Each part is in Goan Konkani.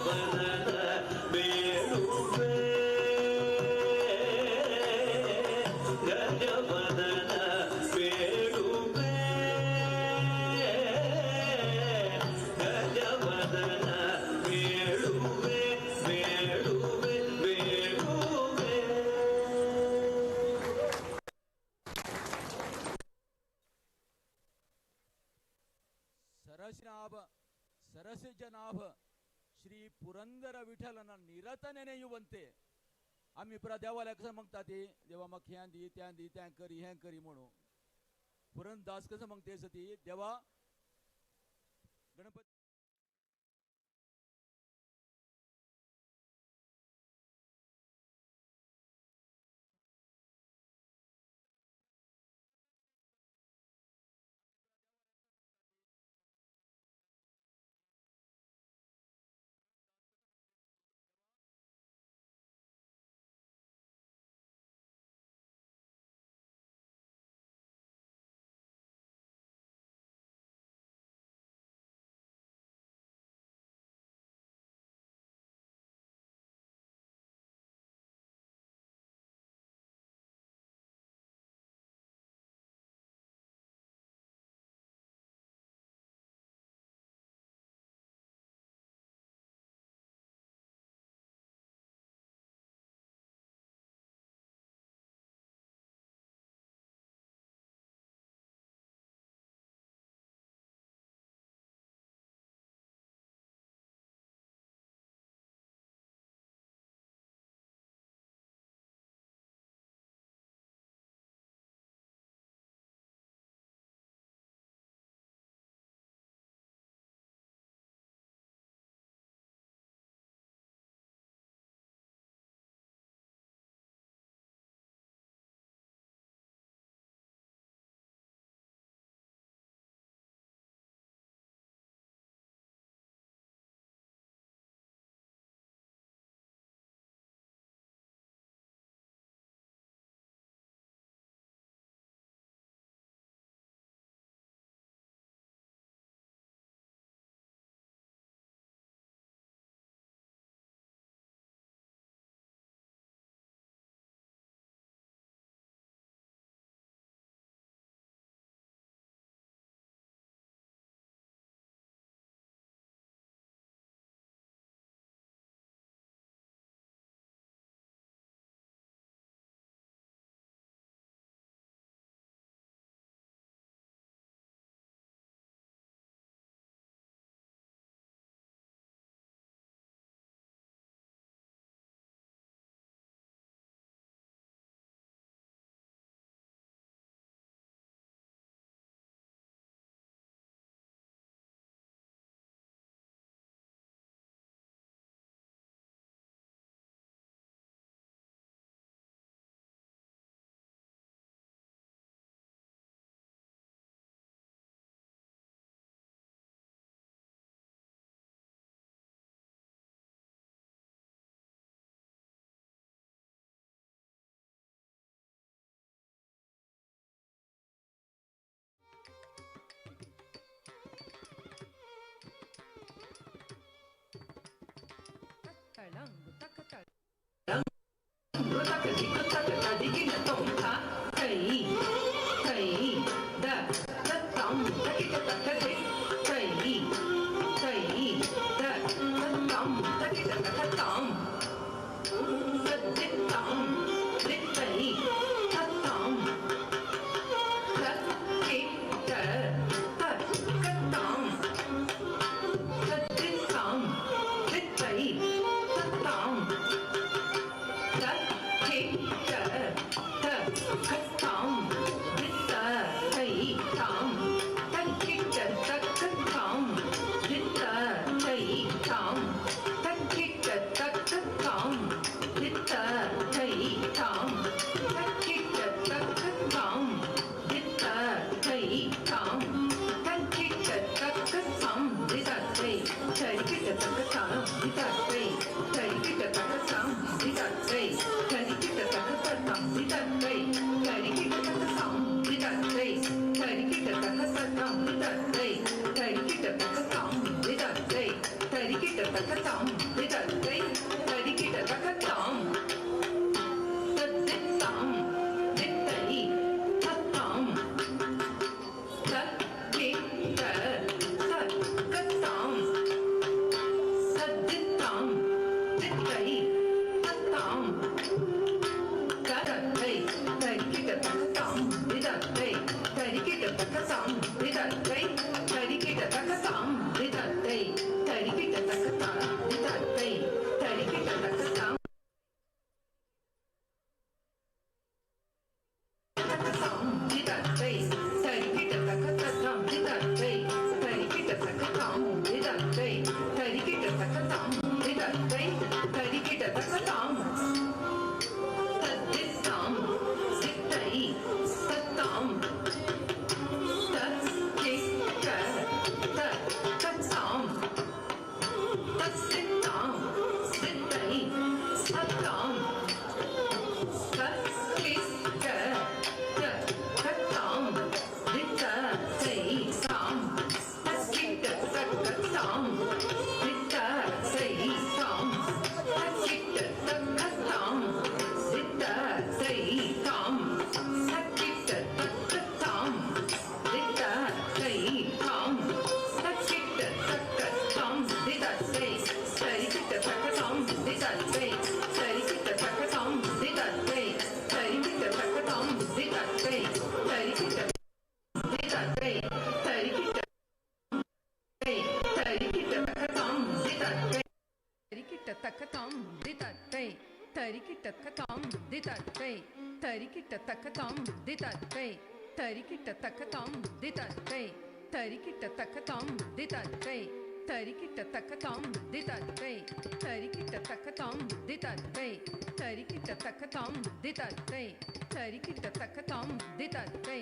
ಗಜವದನ ಬೇಡುವೆ, ಗಜವದನ ಬೇಡುವೆ, ಗಜವದನ ಬೇಡುವೆ, ಬೇಡುವೆ, ಬೇಡುವೆ. ಸರಸಿನಾಭ ಸರಸಿಜನಾಭ ಶ್ರೀ पुरंदर विठ्ठलान निरत नेनेयुवंते. आमी पुरा देवाला कसं मागता ती देवा म्हाका ह्यां दी त्यां दी त्यां करी हें करी म्हणून. पुरंददास कसं मागते सती देवा गणपती 这一 தித்தை தத்தாம் தரத்தை தரிக்கிட்ட தக்கதாம் திதத்தை தரிக்கிட்ட தக்கதாம் திதத்தை தரிக்கிட்ட தக்கதாம் திதத்தை தரிக்கிட்ட தக்கதாம் திதத்தை தரிக்கிட்ட தக்கதாம் தக்கதாம் திதத்தை தரிக்கிட்ட தக்கதாம் திதத்தை தரிக்கிட்ட தக்கதாம் திதத்தை தரிக்கிட்ட தக்கதாம் திதத்தை தரிக்கிட்ட தக்கதாம் தத்தித்தாம் தித்தை தத்தாம் தத்திட்ட தத்தாம் தத்தித்தாம் தித்தை தத்தாம் தத்திட்ட தத்தாம் தித்தை தாம் தத்திட்ட தக்கத்தாம் தித்தை தாம் தத்திட்ட தக்கத்தாம் தித்தை தாம் தத்திட்ட தக்கத்தாம் தித்தை தாம் தத்திட்ட தக்கத்தாம் தித்தை தரிக்கிட்ட தக்கத்தாம் தித்தை தரிக்கிட்ட தக்கத்தாம் தித்தை தரிக்கிட்ட தக்கத்தாம் தித்தை தரிக்கிட்ட தித்தை தரிக்கிட்ட தரிக்கிட்ட தக்கத்தாம் தித்தை தரிக்கிட்ட தக்கத்தாம் திதத்தை தரிக்கிட்ட தக்கத்தாம் திதத்தை தரிக்கிட்ட தக்கத்தாம் திதத்தை தரிக்கிட்ட தக்கத்தாம் திதத்தை தரிக்கிட்ட தக்கத்தாம் திதத்தை தரிக்கிட்ட தக்கத்தாம் திதத்தை தரிக்கிட்ட தக்கத்தாம் திதத்தை தரிக்கிட்ட தக்கத்தாம் திதத்தை தரிக்கிட்ட தக்கத்தாம் திதத்தை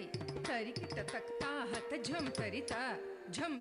தரிக்கிட்ட தக்கதாஹத ஜம் தரித ஜம்.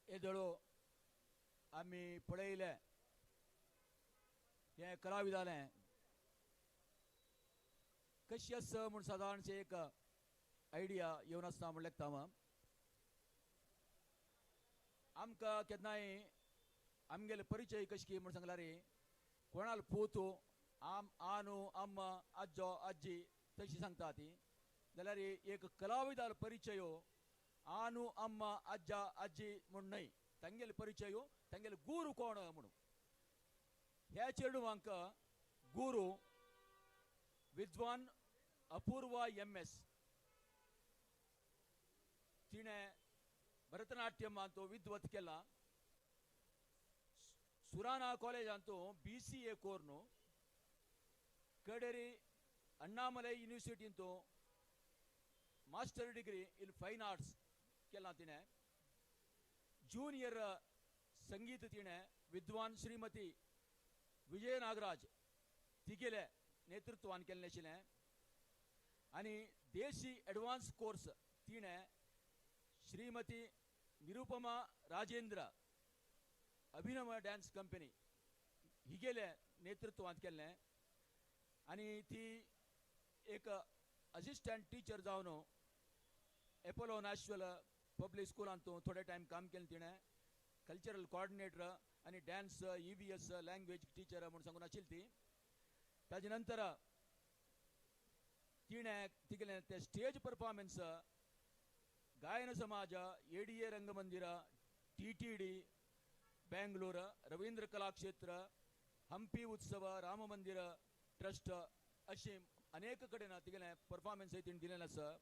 येदोळो आमी पळयलें हें कलाविदालें कशी आसा म्हूण सादारणशें एक आयडिया येवन आसता म्हूण लेखता. आमकां केन्नाय आमगेले परिचय कशी की म्हूण सांगला रे, कोणाल पूत आम आनू अम्मा आजो आजी तशी सांगता ती, जाल्यार एक कलाविदाल परिचय आनू अम्मा आज्जा आजी म्हूण न्हय, तांगेले परिचय तांगेले गुरू कोण म्हणून. ह्या चेडवांक गुरू विद्वान अपूर्वा एम एस, तिणें भरतनाट्यमांत विद्वत केला. सुराना कॉलेजांत BCA कोर्न कडेरी अण्णामलय युनिवर्सिटींत master degree in fine arts केला तिणें. ज्युनियर संगीत तिणें विद्वान श्रीमती विजय नागराज तिगेले नेतृत्वान केल्लें आशिल्लें. आनी देशी एडवान्स कोर्स तिणें श्रीमती निरुपमा राजेंद्र अभिनव डान्स कंपनी हिगेले नेतृत्वांत केल्लें. आनी ती एक असिस्टंट टिचर जावन एपोलो नॅशनल पब्लीक स्कुलांत थोडे टायम काम केलें तिणें. कल्चरल कॉर्डिनेटर आनी dance EVS language teacher म्हूण सांगून आशिल्ली ती. ताजे नंतर तिणें तिगेलें ते स्टेज परफॉर्मन्स गायन समाज, ADA Rangamandir, TTD Bangalore, Ravindra Kalakshetra, Hampi Utsava, Rama Mandir trust अशें अनेक कडेन तिगेलें परफॉर्मन्स तिणें दिलेलें आसा.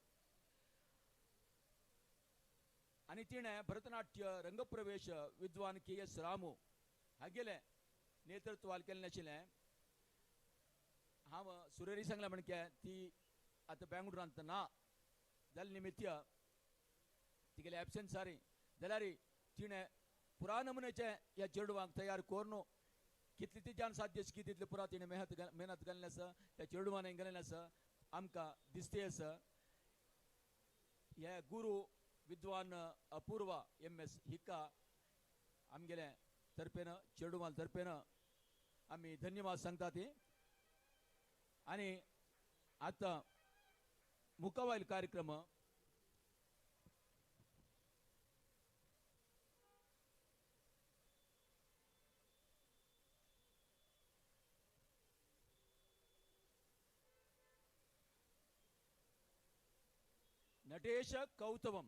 आनी तिणें भरतनाट्य रंगप्रवेश विद्वान KS Ramu हागेलें नेतृत्वान केल्लें आशिल्लें. हांव सुरेरी सांगलें म्हणके ती आतां बेंगळुरांत ना जाल्ले निमित्य तिगेले एबसन्स सारी जाल्यार तिणें पुरा नमुनेचे ह्या चेडवांक तयार करून कितली तिच्यान साध्य की तितली पुरा तिणें मेहनत घाल्ली आसा, त्या चेडवांनी घाल्लें आसा, आमकां दिसते आसा. हे गुरू विद्वान अपूर्वा MS हिका आमगेले तर्फेन चेडवां तर्फेन आमी धन्यवाद सांगता ती. आनी आतां मुखावयल कार्यक्रम नटेश कौतवम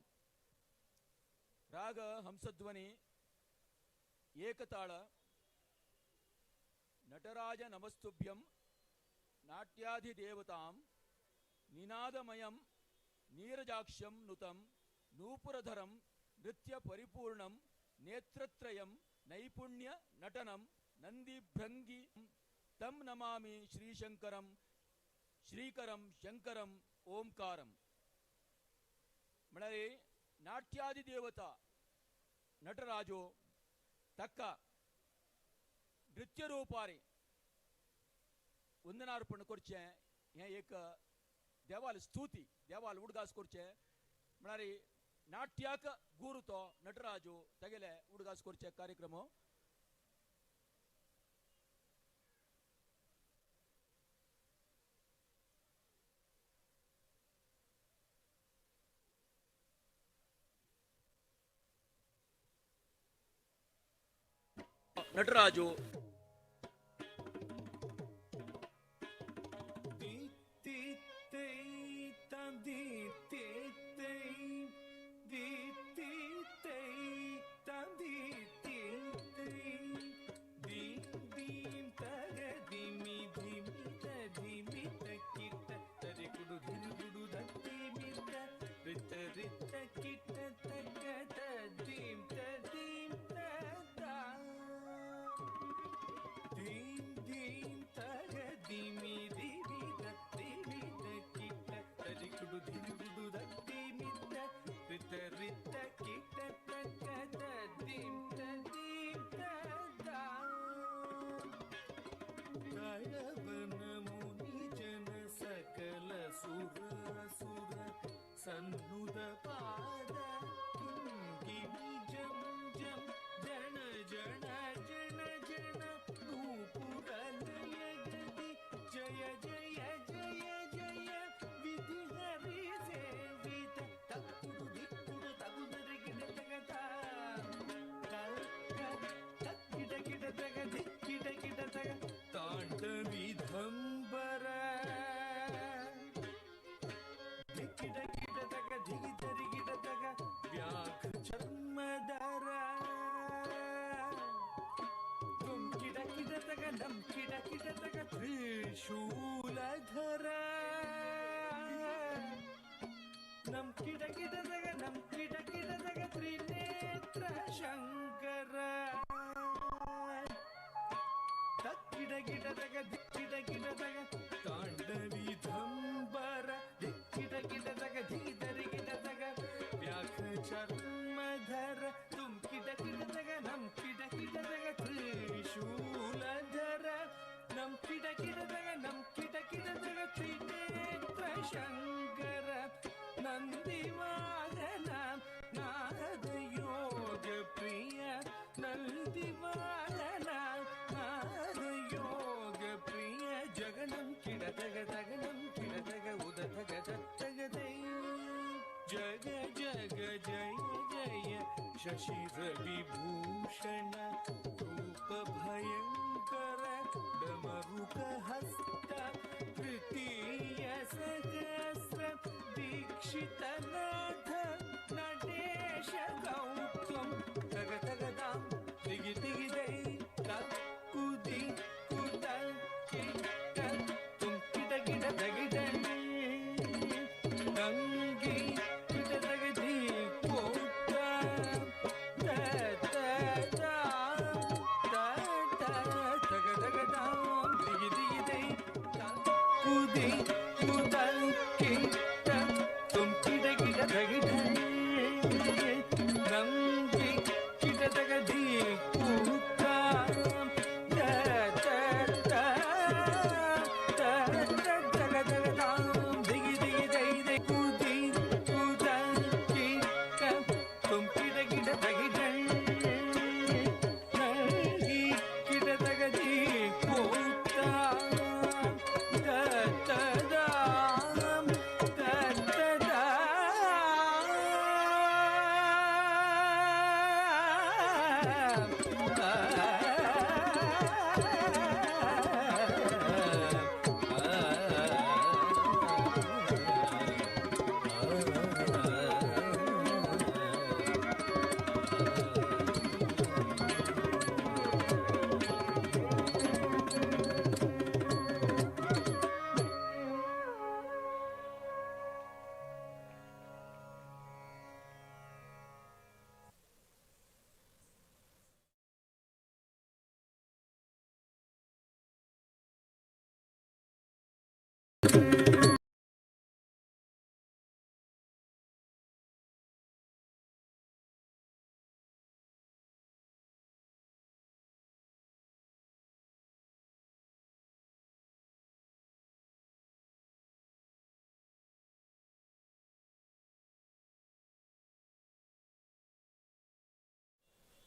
राग हंसध्वनी एकताळ नटराज नमस्तुभ्यं नाट्याधिदेवतां निनादमयं नीरजाक्षं नुतं नूपुरधरं नृत्यपरिपूर्णं नेत्रत्रयं नैपुण्य नटनं नंदीभृंगी तं नमामि श्रीशंकरं श्रीकरं शंकरं ओंकारं. म्हळ्यार नाट्याधिदेवता नटराजो तक्क नृत्यरूपारे वंदनार्पण करचें हें एक देवाल स्तुती, देवाल उडगास करचें. म्हळ्यार नाट्याक गुरू तो नटराजो तागेले उडगास करचे कार्यक्रम. नटराजो शशि रविभूषण रूप भयंकर डमरुक हस्त तृतीय सहस्र दीक्षित नाथ नटेश गौतम तग तग दाम तिगि तिगि दई तक्कुदि कुद किट तुम किट किट तगिट तंगी किट तगदी कोट त त ता त त तग तग दाम तिगि तिगि दई तक्कुदि कुद किट तुम किट किट तगिट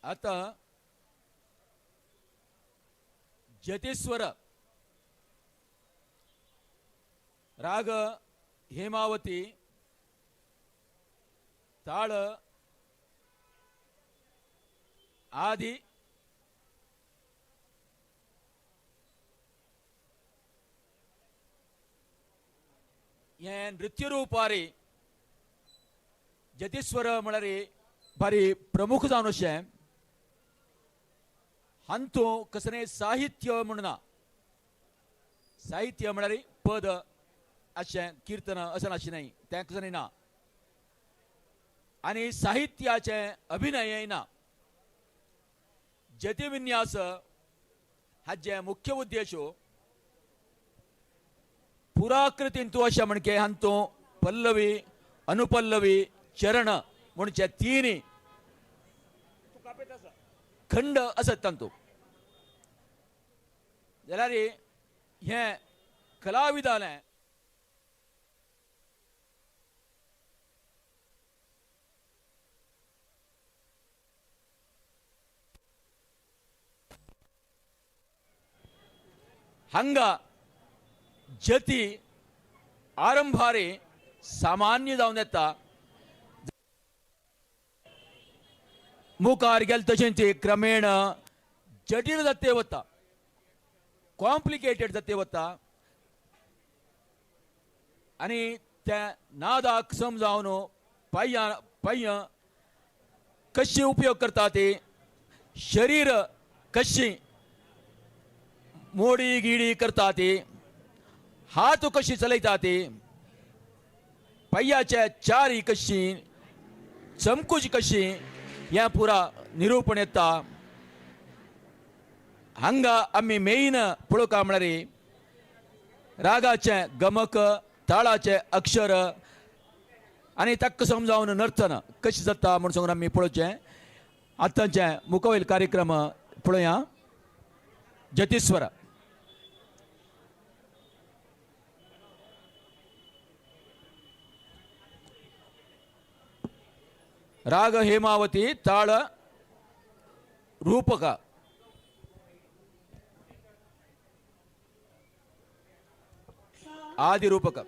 आता जतीस्वर राग हेमावती ताळ आदी हे नृत्यरूपारी जतीस्वर म्हळ्यार भारी प्रमुख जावन अशें हांतू कसलें साहित्य म्हणना, साहित्य म्हळ्यार पद अशें कीर्तन अशें नाशिल्लें न्हय, तें कसलें ना आनी साहित्याचें अभिनय ना. जतिविन्यास हाजे मुख्य उद्देश पुराकृतींतू अशें म्हणके हांतू पल्लवी अनुपल्लवी चरण म्हणचे तीन खंड आसत तांतू. जाल्यार हें कलाविदालें हांगा जती आरंभारे सामान्य जावन येता, मुखार गेले तशें ती क्रमेण जटील जाते वता, कॉम्प्लिकेटेड जाते वता आनी त्या नादाक समजावन पांयां पांयां कशी उपयोग करता ते, शरीर कशी मोडी गिडी करता ते, हात कशी चलयता ते, पांयाच्या चारी कशी चमकूची कशी हें पुरा निरूपण येता. हांगा आमी मेन पळोवंक म्हळ्यार रागाचें गमक, ताळाचें अक्षर आनी ताका समजावन नर्तन कशें जाता म्हूण सांगून आमी पळोवचें. आतांचें मुखावयल कार्यक्रम पळोवया. जतीस्वर राग हेमावती ताळ रूपक. आदि रूपक.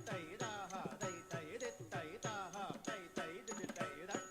ತೈ ದಾ ಹ ತೈ ತೈ ದೆ ತೈ ತಾ ಹ ತೈ ತೈ ದೆ ತೈ the.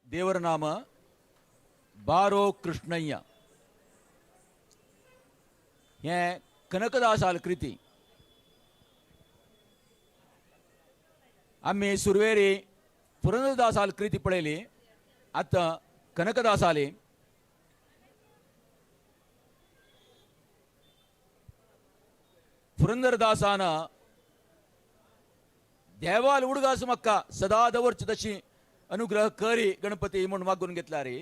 ದೇವರ ನಾಮ ಬಾರೋ ಕೃಷ್ಣಯ್ಯ. हे कनकदासाल कृती. आमी सुरवेरी पुरंदरदासाल कृती पळयली, आतां कनकदासाली. पुरंदरदासान देवाल उडगास म्हाका सदा दवरची तशी अनुग्रह करी गणपती म्हूण मागून घेतला रे.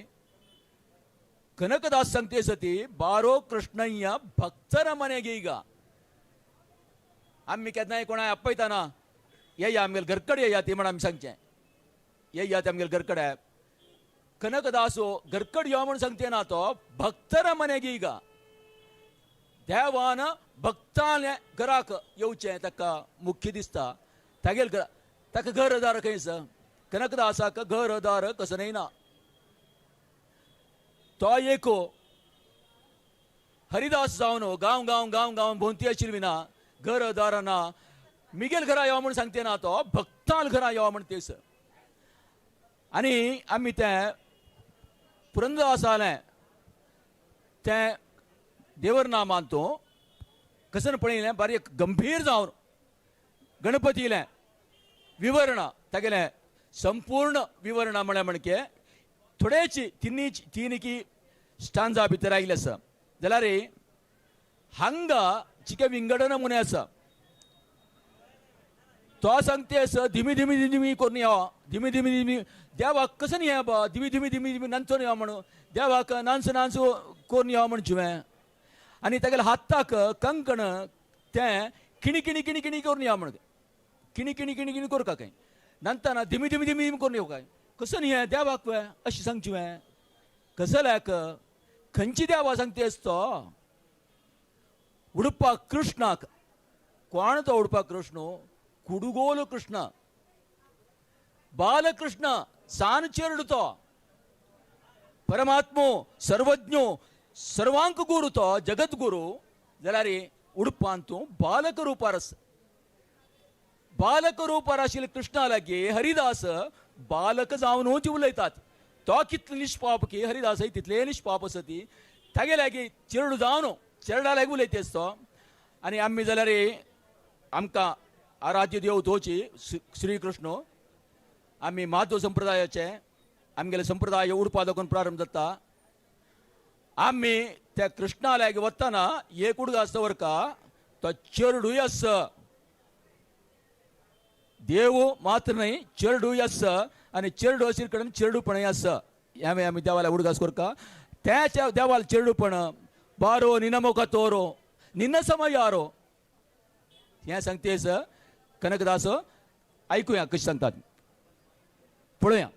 कनकदास सांगते सती बारो कृष्णय्या भक्ತರ मನೆಗೆ. ಈಗ आमी केन्नाय कोणाय आपयताना येया आमगेले घरकडे येया ती म्हण आमी सांगचें, येया ते आमगेले घरकडे. कनकदासो घरकड यो म्हण सांगते ना, तो भक्तर मनेगे. ಈಗ देवान भक्तांल्या घराक येवचें ताका मुख्य दिसता. तागेल घर ताका घरदार खंयस, कनकदासाक घरदार कसं ना. तो एक हरिदास जावन गांव गांव गांव गांव भोंवती आशिल्ली ना, घरदार ना. मिगेल घरा यो म्हूण सांगते ना, तो भक्ताल घरा यो म्हण तेस. आनी आमी तें पुरंदरदासालें तें देवर नामान तो कसन पळयलें बारीक गंभीर जावन गणपतीलें विवरण, तागेलें संपूर्ण विवरण म्हळ्यार म्हणके थोडेची तिन्ही तिनकी स्टांजा भितर आयिल्लें आसा. जाल्यार हांगा चिके विंगड नमुने आसा. तो सांगते आसा धिमी धिमी धिमी करून यो, धिमी धिमी धिमी देवाक कसं न्ही बा, धिमी धिमी धिमी धिमी नांचोन यो म्हणून देवाक नांच नांच करून यो म्हण जुवें. आनी तागेल्या हाताक कंकण तें किणी किणी किणी किणी करून यो म्हण, किणी किणी किणी किणी करूं काय नंतर धिमी धिमी धिमी धिमी करून येवं काय कसं न्ही देवाक वे अशें सांगचें वें कसल्याक खंयची देवा सांगते तो उडपा कृष्णाक. कोण तो उडपा कृष्ण? कुडुगोल कृष्ण, बालकृष्ण, सान चेरडू तो परमात्मो सर्वज्ञ सर्वांक गुरु तो जगद्गुरु. जाल्यार उडपान तूं बालक रुपार आसा. बालक रुपार आशिल्ले कृष्णा लागीं हरिदास बालक जावनूच उलयतात. तो कितलो निष्पाप की हरिदासय तितले निष्पाप आसा ती तागे लागीं चेरडू जावन चेरडा लागीं उलयता तो. आनी आमी जाल्यार आमकां आराध्य देव तोची श्रीकृष्ण. आमी माधव संप्रदायाचे, आमगेले संप्रदाय उडपा दाखोवन प्रारंभ जाता. आमी त्या कृष्णा लागीं वतना एक उडगा आसता वरका तो चेरडूय आसा, देव मात्र न्हय चेरडूय आसा. आनी चेरडू आशिल्ले कडेन चेरडूपणय आसा. ह्या आमी देवाला उडगास करका त्याच्या देवाला चेरडूपण बारो निनमोका तोरो निन्न समयारो हें सांगतेस कनकदास. ऐकूया कशें सांगतात पळोवया.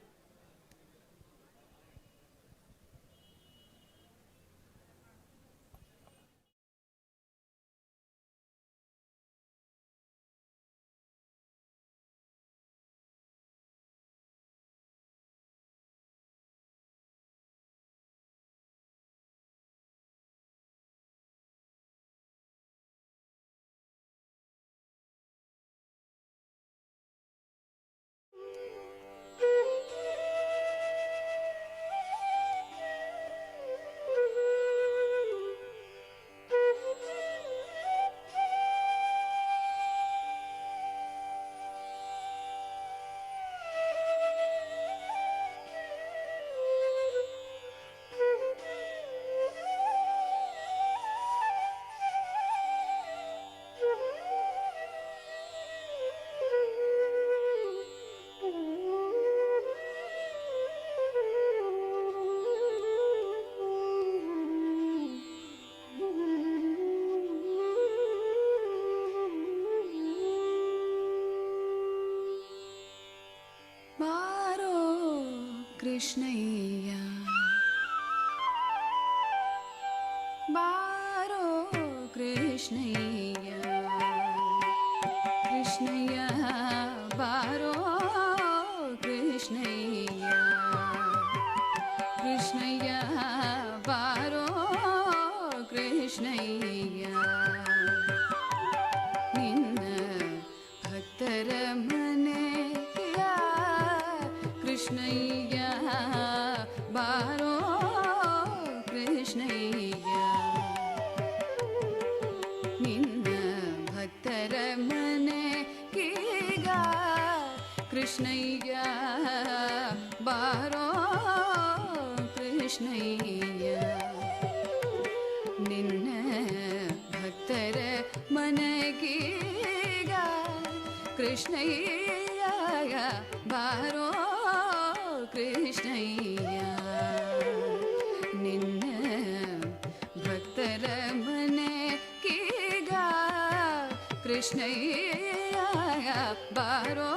बारो कृष्णय्या बारो कृष्णय्या कृष्णय्या बारो कृष्णय्या कृष्णय्या बारो कृष्णय्या निन्न भक्तर मनेया कृष्णय्या ಕೃಷ್ಣಯ್ಯ ಬಾರೋ ಕೃಷ್ಣಯ್ಯ ನಿನ್ನ ಭಕ್ತರ ಮನಗೀಗ ಕೃಷ್ಣಯ್ಯ ಬಾರೋ ಕೃಷ್ಣಯ್ಯ ನಿನ್ನ ಭಕ್ತರ ಮನಗೀಗ ಕೃಷ್ಣಯ್ಯ ಬಾರೋ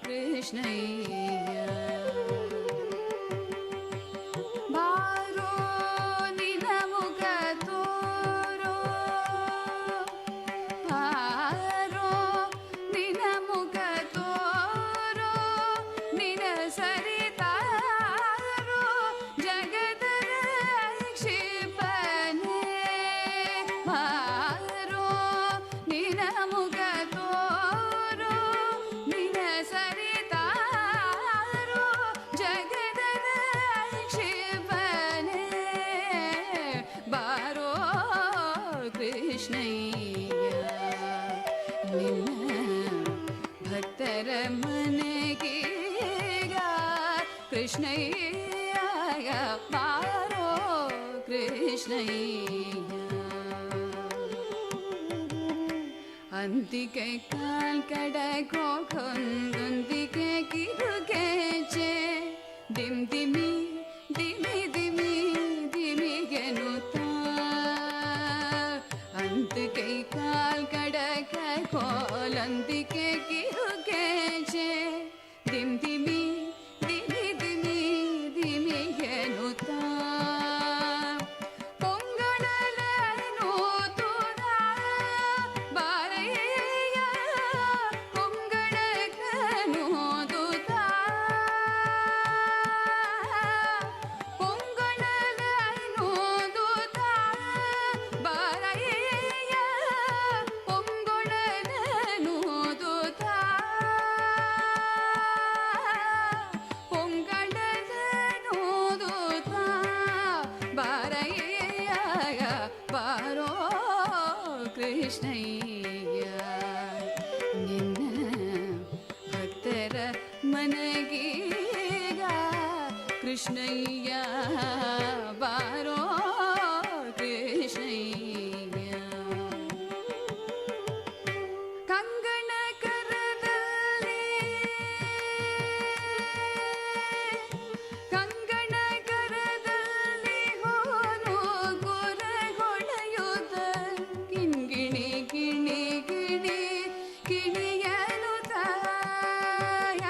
ಕೃಷ್ಣಯ್ಯ ಬಾರೋ ನಿನ ಮುಖ ತೋರೋ ಬಾರೋ ನಿನ ಮುಖ ತೋರೋ ನಿನ ಸರಿತಾರೋ ಜಗದ ಕ್ಷಿಪನೆ ಬಾರೋ ನಿನ ಮುಖ ತೋರೋ ನಿನ ಸರಿತಾರೋ ಜಗದ ಕ್ಷಿಪನೆ ಬಾರೋ ಕೃಷ್ಣಯ್ಯ ನಿನ್ನ ಭಕ್ತರ ಮನೆಗೀಗ ಕೃಷ್ಣಯ್ಯ ಬಾರೋ ಕೃಷ್ಣಯ್ಯ ಅಂತಿಕೆ ಕಾಲ್ ಕಡಕೊಂದೊಂದಿಗೆ ಕಿರುಗೆಜೆ ದಿಮ್ ದಿಮಿ ದಿಮಿ ದಿಮಿ ದಿಮಿಗೆನುತ ಅಂತಿಕೆ ಕಾಲ್ ಕಡಕ ಕೋಲಂದಿಕೆ ಕಿರುಗೆಜೆ ದಿಮ್ ದಿಮಿ ದಿಮಿ ದಿಮಿ ದಿಮಿಗೆನುತ ಪೊಂಗಳಲನು ತುದ ಬಾರಯ್ಯ ಪೊಂಗಳಕನು ತುದ ಪೊಂಗಳಲನು ತುದ ಬಾರಯ್ಯ ಪೊಂಗಳನನು ತುದ ಪೊಂಗಳನನು ತುದ ಬಾರಯ್ಯ ಬಾರೋ ಕೃಷ್ಣಯ್ಯ ನಿನ್ನ ಭಕ್ತರ ಮನಗೀಗ ಕೃಷ್ಣಯ್ಯ ಬಾರೋ ಕೃಷ್ಣಯ್ಯ ಕಂಗಣ ಕರದಲ್ಲಿ ಕಂಗಣ ಕರದಲ್ಲಿ ಹೋನು ಗುರಗೊಳೆಯುತ್ತ ಕಿಂಗಿಣಿ ಕಿಣಿ ಕಿಣಿ ಕಿಣಿಯನು ತಾಯ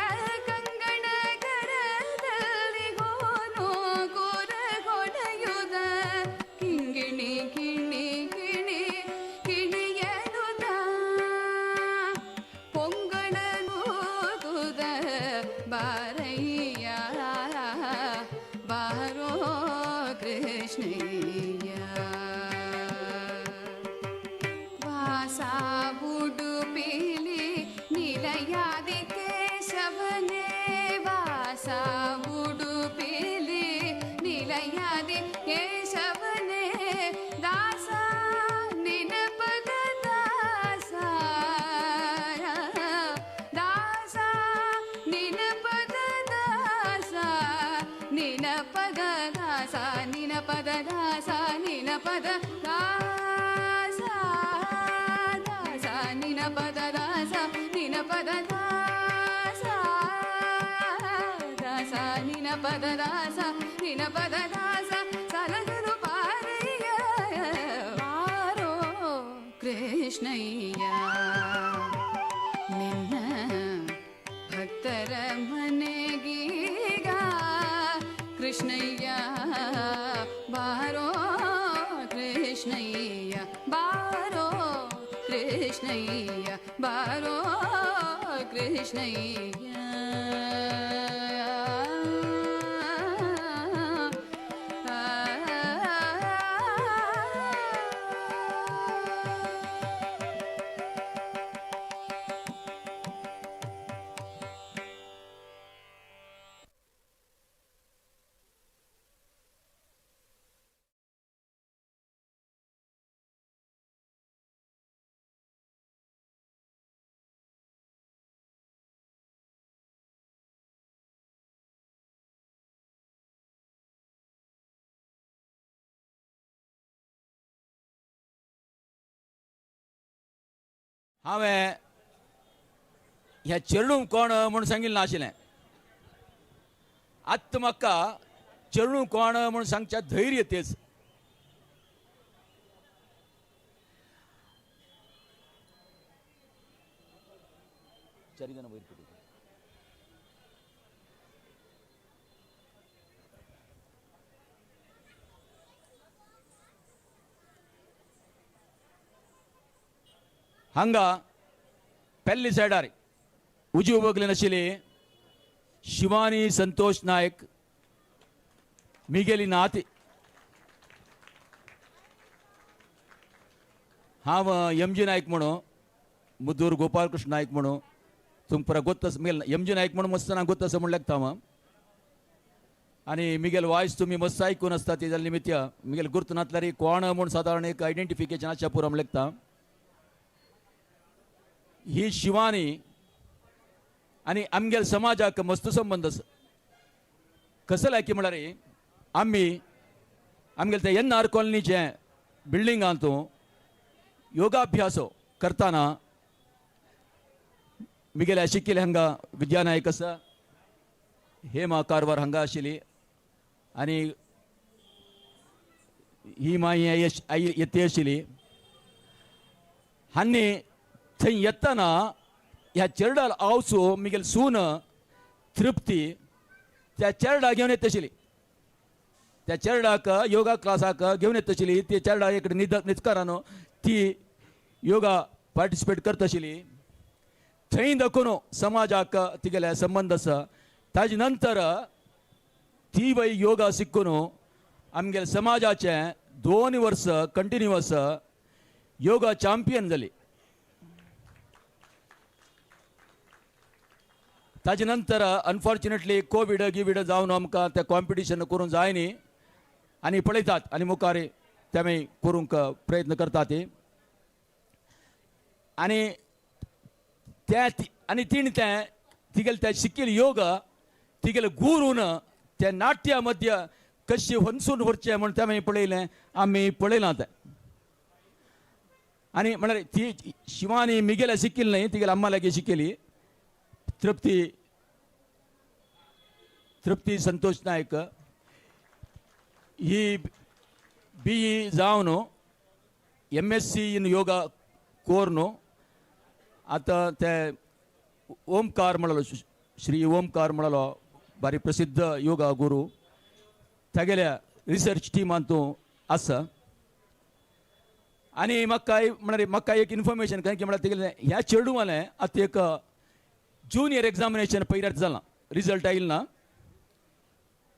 ಕಂಗಣ ಕರದಲ್ಲಿ ಹೋನು ಗುರಗೊಳೆಯುತ್ತ ಕಿಂಗಿಣಿ ಕಿಣಿ ಕಿಣಿ ಕಿಣಿಯನು ಪೊಂಗಳನು ತುದ ಬಾರಯ್ಯ ಬಾರೋ ಕೃಷ್ಣಯ್ಯ ವಾಸ ಉಡುಪಿಲಿ ನಿಲಯಾದಿ ಕೇಶವನೇ ವಾಸ ಉಡುಪಿಲಿ ನಿಲಯಾದಿ ಕೇಶವನೇ ದಾಸ ನಿನ ಪದ ದಾಸ ದಾಸ ನಿನ ಪದ ದಾಸ ನಿನ ಪದ ದಾಸ ನಿನ ಪದ ದಾಸ ನಿನ ಪದ ದಾಸ ದಾಸ ನಿನ ಪದ ದಾಸ ನಿನ ಪದ ದಾಸ ದಾಸ ನಿನ ಪದ ದಾಸ ನಿನ ಪದ ದಾಸ ಸಲಗಲು ಪಾರಯ್ಯ ಬಾರೋ ಕೃಷ್ಣಯ್ಯ ನಿನ್ನ ಭಕ್ತರ ಮನೆಗೀಗ ಕೃಷ್ಣಯ್ಯ ಬಾರೋ ಕೃಷ್ಣಯ್ಯ ಬಾರೋ ಕೃಷ್ಣಯ್ಯ ಬಾರೋ ಕೃಷ್ಣಯ್ಯ हांवें ह्या चेडूं कोण म्हूण सांगिल्लें नाशिल्लें. आतां म्हाका चेडूं कोण म्हूण सांगच्या धैर्य तेच. हांगा पेल्ली सायडार उजवी बगलेन आशिल्ली शिवानी संतोष नायक मिगेली नाती. हांव एम जी नायक म्हणून मुद्दूर गोपालकृष्ण नायक म्हणून तुमकां पुरा गोत्त आसा. मिगेल एम जी नायक म्हणून मस्त ना गोत्त आसा म्हूण लेखता हांव. आनी मिगेल वॉयस तुमी मस्त आयकून आसता ते जाल्या निमित्य मिगेल गुर्त नासल्यार कोण म्हूण सादारण एक आयडेंटिफिकेशन आसच्या पुरो म्हूण लेखता. ही शिवानी आनी आमगेल समाजाक मस्त संबंद आसा. कसो लायकी म्हळ्यार आमी आमगेले ते एन आर कॉलनीचे बिल्डिंगांत योगाभ्यास करतना मिगेल्या शिकिल्ले हांगा विद्या नायक आसा, हेमा कारवार हांगा आशिल्ली आनी ही माई आई येते आशिल्ली. आनी थंय येतना ह्या चेरडाल आवचो मिगेल सून तृप्ती त्या चेरडा घेवन येत आशिल्ली. त्या चेरडाक योगा क्लासाक घेवन येत आशिल्ली. ती चेरडा एक न्हिदकारान ती योगा पार्टिसिपेट करता आशिल्ली. थंय दाखोवन समाजाक तिगेले संबंद आसा. ताजे नंतर ती बाई योगा शिकून आमगेले समाजाचे 2 वर्स कंटिन्युअस योगा चॅम्पियन जाली. ताजे नंतर अनफॉर्च्युनेटली कोवीड गिवीड जावन आमकां तें कॉम्पिटिशन करूंक जाय न्ही आनी पळयतात आनी मुखार ते आमी करूंक प्रयत्न करतात ती. आनी त्या आनी तिणें तें तिगेलें तें शिकिल्लें योग तिगेले गुरून त्या नाट्या मध्य कशें वनसून व्हरचें म्हूण तें आमी पळयलें, आमी पळयलां तें. आनी म्हळ्यार ती शिवानी मिगेल्या शिकिल्ली न्हय, तिगेल्या अम्मा लागीं शिकिल्ली. तृप्ती संतोष नायक ही बी ई जावन M S C in yoga corn आतां ते ओमकार म्हणलो, श्री ओमकार म्हणलो बारी प्रसिद्ध योगा गुरू तागेल्या रिसर्च टिमान तूं आसा. आनी म्हाका म्हळ्यार म्हाका एक इन्फॉर्मेशन कारण की म्हळ्यार तिगेलें ह्या चेडवालें आतां एक ज्युनियर एग्जामिनेशन पयल्यार जालां, रिजल्ट आयिल्लो ना.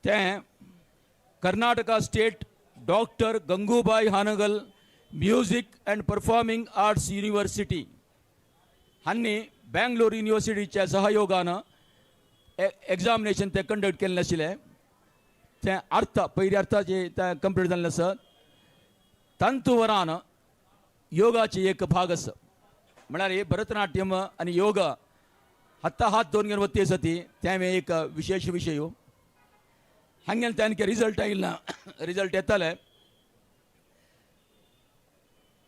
तें Karnataka state doctor Gangubai Hangal music and performing arts university हांणी बँगलोर युनिवर्सिटीच्या सहयोगान एग्जामिनेशन तें कंडक्ट केल्लें आशिल्लें. तें अर्थ पयली अर्थाचे तें कंप्लीट जाल्लें आसा. तंतुवरान योगाची एक भाग आसा. म्हळ्यार भरतनाट्यम आनी योगा हाता हात दोन घेवन वत्ती आसा ती तें एक विशेश विशय. हांगेले तांकां रिजल्ट आयिल्लो ना, रिजल्ट येताले.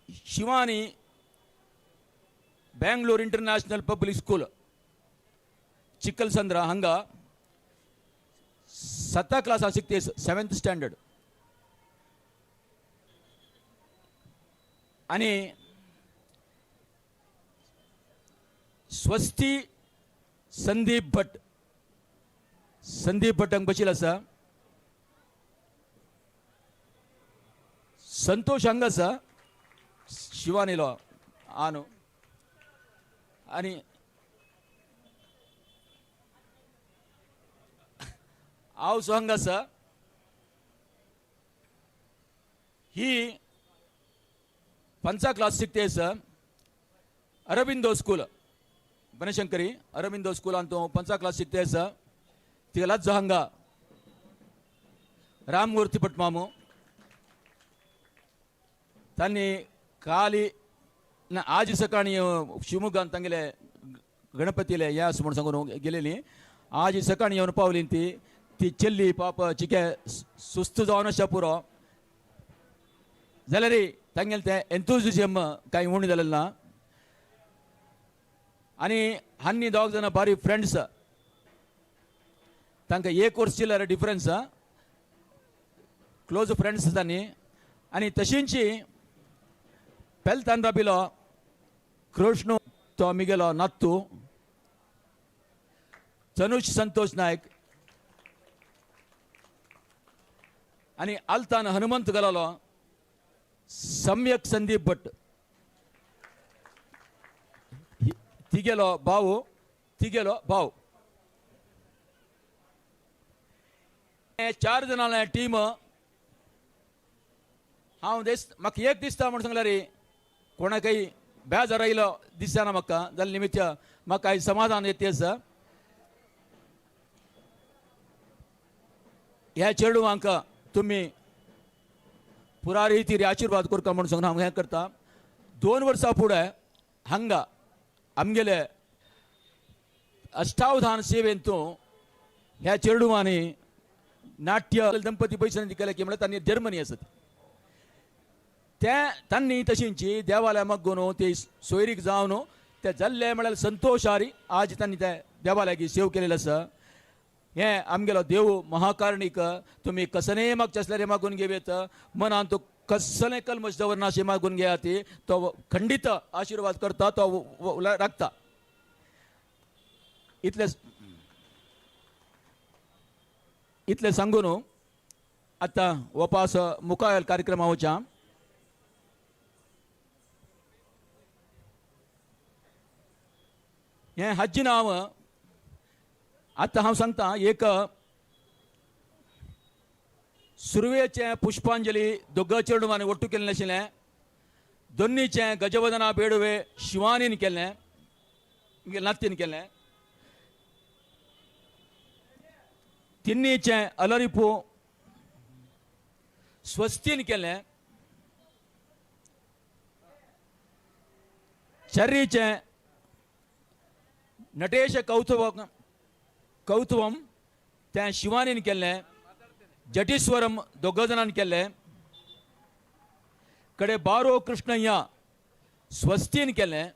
Shivani Bangalore international public school Chikkalasandra हांगा 7 क्लासा शिकते, 7th standard. आनी स्वस्ती संदीप भट, संदीप भट हांगा बशिल्लो आसा. संतोष हांगा आसा, शिवानीलो आनो. आनी हांव हांगा आसा. ही 5 क्लास शिकते आसा अरबिंदो स्कूल बनशंकरी अरबिंदो स्कुलान तो 5 क्लास शिकते आसा. तिका लज्जो हांगा राममूर्ती भटमामू तांणी काली ना आज सकाळी शिवमोग्गान तांगेले गणपतीले हे आसा म्हूण सांगून गेलेली. आज सकाळी येवन पावली ती ती चेल्ली पाप चिके सुस्त जावन आसा पुरो जाल्यार तांगेलें तें एन्थुजियम कांय उणें जालें ना. आनी हांनी दोग जाणां बारी फ्रेंड्स. तांकां एक वर्स चिल्लर डिफरन्स, क्लोज फ्रेंड्स तांणी. आनी तशींची पेलतान राबिलो कृष्ण तो आमगेलो नात्तू तनुष संतोष नायक आनी आलतान हनुमंत गेलोलो सम्यक संदीप भट. तिगेलो भाव, तिगेलो भाव. चार जाणां टीम. हांव देस म्हाका एक दिसता म्हूण सांगल्यार कोणाकय बेजार आयलो दिसना म्हाका, जाल्यार निमित्त म्हाका आयज समाधान येता आसा. ह्या चेडवांक तुमी पुरा रितीर आशिर्वाद करता म्हूण सांगून हांव हें करता. 2 वर्सां फुडें हांगा आमगेले अष्टावधान सेवेंतू ह्या चेडवांनी नाट्य दंपती पयशांनी केलें की म्हळ्यार तांणी जर्मनी आसत ते तांणी तशींची देवालय मग्गून ते सोयरीक जावन ते जाल्ले म्हळ्यार संतोशारी आज तांणी ते देवालयाक सेव केलेलें आसा. हें आमगेलो देव महाकारणीक तुमी कसलेंय मागचें आसल्यार मागून घेवयेत, मनांत कसलें कल्मश दवरना अशें मागून घेयात, तो खंडीत आशिर्वाद करता, तो राखता. इतलें इतलें सांगून आतां वपास मुखार कार्यक्रमा वच्या. हें हाजी नांव आतां हांव सांगता. एक सुरवेचें पुष्पांजली दोग चेडवांनी ಒಟ್ಟು केल्लें आशिल्लें, दोन्नीचें गजवदना बेडवे शिवानीन केल्लें, नातीन केल्लें, तिन्नीचें अलरिपू स्वस्तीन केल्लें, चर्रीचें नटेश कौतुवम तें शिवानीन केल्लें, जटीस्वरम दोग जाणांनी केल्लें, कडे बारो कृष्णय्या स्वस्तीन केल्लें.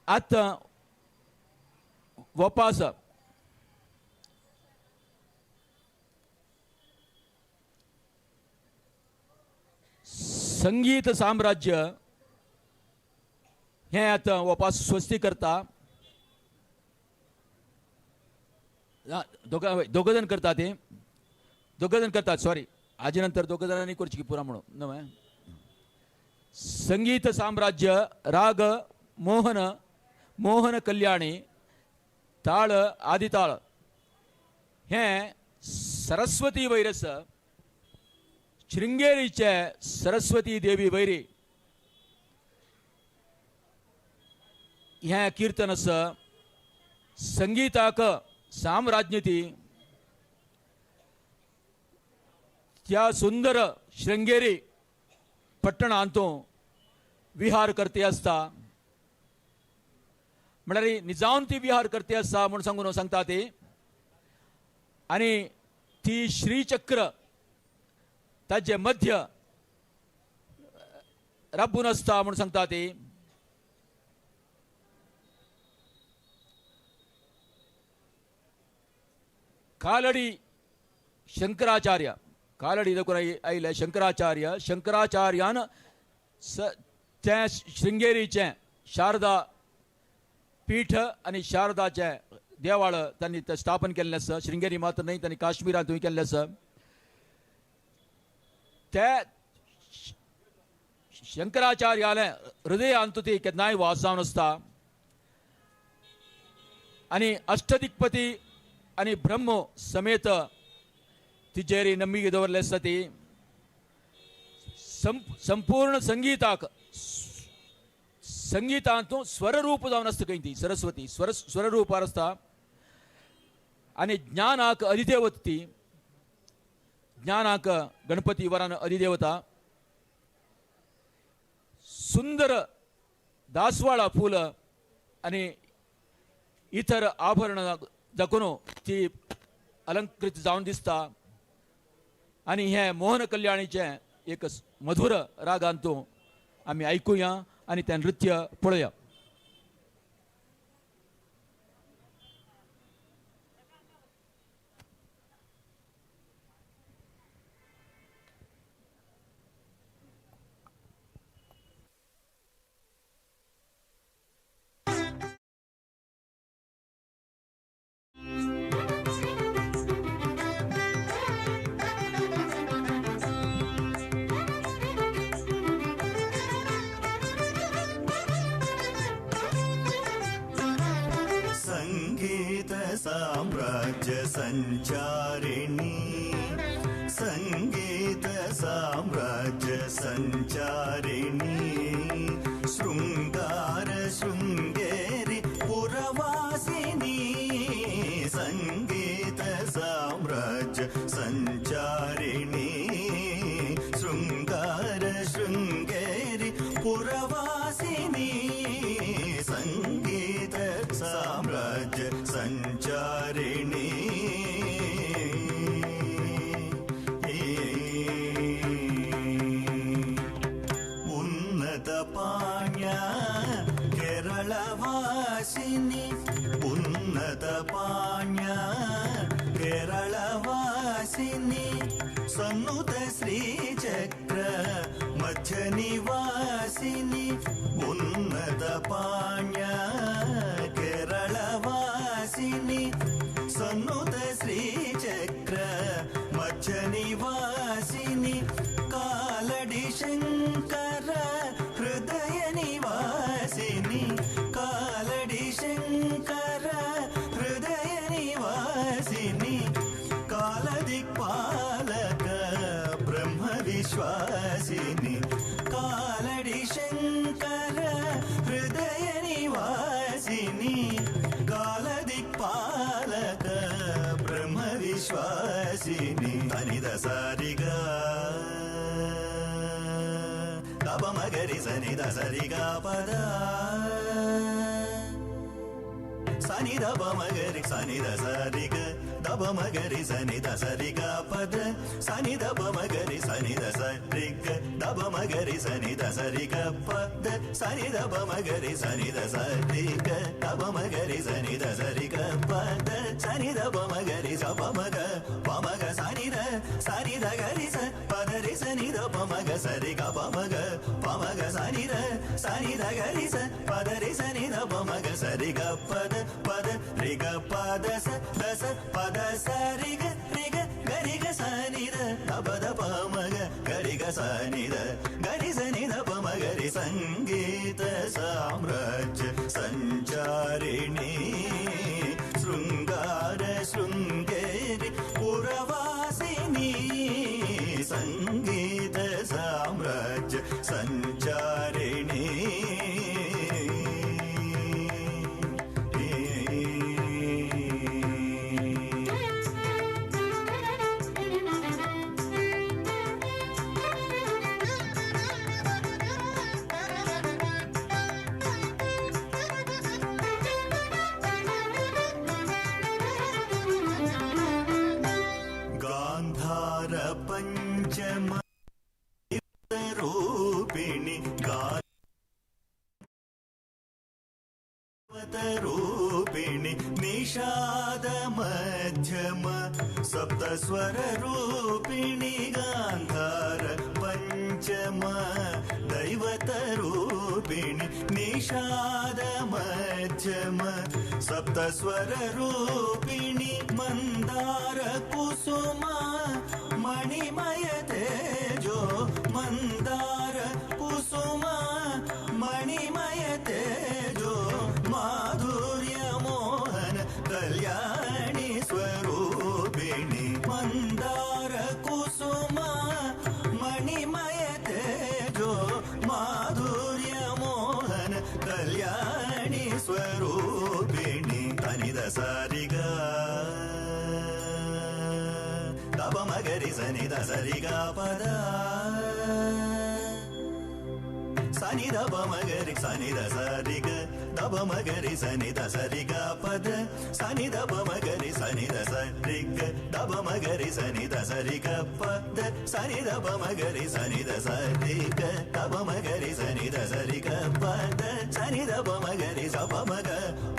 आतां वपास संगीत साम्राज्य हें आतां वपास स्वस्ती करता. दोग जाण करता, ते दोग जाण करतात, सॉरी हाजे नंतर दोग जाणांनी करची की पुरा म्हणून न्हय. संगीत साम्राज्य राग मोहन, मोहन कल्याणी, ताळ आदिताळ हें सरस्वती वैरस शृंगेरीचे सरस्वती देवी वैरी हें कीर्तन आसा. संगीताक साम्राज्ञती त्या सुंदर शृंगेरी पट्टणांतू विहार करते आसता, म्हळ्यार निजावन ती विहार करते आसता म्हूण सांगून सांगता ती. आनी ती श्रीचक्र ताजे मध्य राबून आसता म्हूण सांगता ती. कालडी शंकराचार्य, कालडी देखून आयले शंकराचार्य, शंकराचार्यान तें शृंगेरीचें शारदा पीठ आनी शारदाचें देवाळ तांणी तें स्थापन केल्लें आसा. शृंगेरी मात्र न्हय, तांणी काश्मीरांतूय केल्लें आसा. ते शंकराचार्यालें हृदयांतू ती केन्नाय वास जावन आसता. आनी अष्टदिक्पती आनी ब्रह्म समेत तिजेरी नंबिके दवरले आसता. ती संपूर्ण संगीताक संगीतांतू स्वररूप जावन आसता खंय ती सरस्वती स्वररूपार आसता. आनी ज्ञानाक अधिदेवत ती, ज्ञानाक गणपती वरान अधिदेवता. सुंदर दासवाळा फूल आनी इतर आभरण दाखोवन ती अलंकृत जावन दिसता. आनी हें मोहन कल्याणीचें एक मधुर रागांतू आमी आयकुया आनी तें नृत्य पळोवया. साम्राज्य संचारिणी संगीत साम्राज्य संचारिणी शृंगार शृंगेरी पुरवासिनी संगीत साम्राज्य संचारिणी शृंगार शृंगेरी पुरवासिनी संगीत साम्राज्य संचारिणी उन्नत पाण्य केरळवासिनी उन्नत पाण्य केरळवासिनी सन्नुत श्रीचक्र मध्य निवासिनी उन्नत पाण्य केरळवासिनी सन्नुत श्रीचक्र मध्य निवासिनी कालडी शंकर हृदय निवासिनी कालडी शंकर हृदय निवासिनी कालदिक्पालक ब्रह्म विश्वासिनी कालडी शंकर हृदय निवासिनी कालदिक्पालक ब्रह्म विश्वासिनी अनिद सारिगा मगरि सनि दसरिगा पद सनि दब मगरि सनि दसरिग दब मगरि सनि दसरिगा पद सनि दब मगरि सनि दसरिग दब मगरि सनि दसरिग पद सनि दब मगरि सनि दसरिग दब मगरि सनि दसरिग पद सनि दब मगरि सप मग पमग सनि the सनि the गरि स पदरि सनि the पमग सरि ग पमग पमग सनि the सनि the गरि स पदरि सनि the पमग सरि ग पद पद रि ग पद स the स पद सरि ग रि ग गरि ग सनि the the प the पमग गरि ग सनि the गरि सनि the पमग रि संगीत साम्राज्य संचारिणी शृंगार शृंगेरी पुरवासिनी संगीत साम्राज्य संचारिणी गांधार पंचम रूपिणी रूपिणी निषाद मध्यम सप्तस्वर रूपिणी गांधार पंचम दैवत रूपिणी निषाद मध्यम सप्तस्वर रूपिणी मंदार कुसुम मणिमय तेजो मंदार कुसुम मणिमय तेजो माधुर्य मोहन कल्याणी स्वरूपिणी मंदार कुसुम मणिमय तेजो माधुर्य मोहन कल्याणी स्वरूपिणी तनिद सारिगा दब मगरि सनि the सरिगा पद सनि दब मगरि सनि the सरिग दब मगरि सनि the सरिगा पद सनि दब मगरि सनि the सरिग दब मगरि सनि the सरिग पद सनि दब मगरि सनि the सरिग दब मगरि सनि the सरिग पद सनि दब मगरि सप मग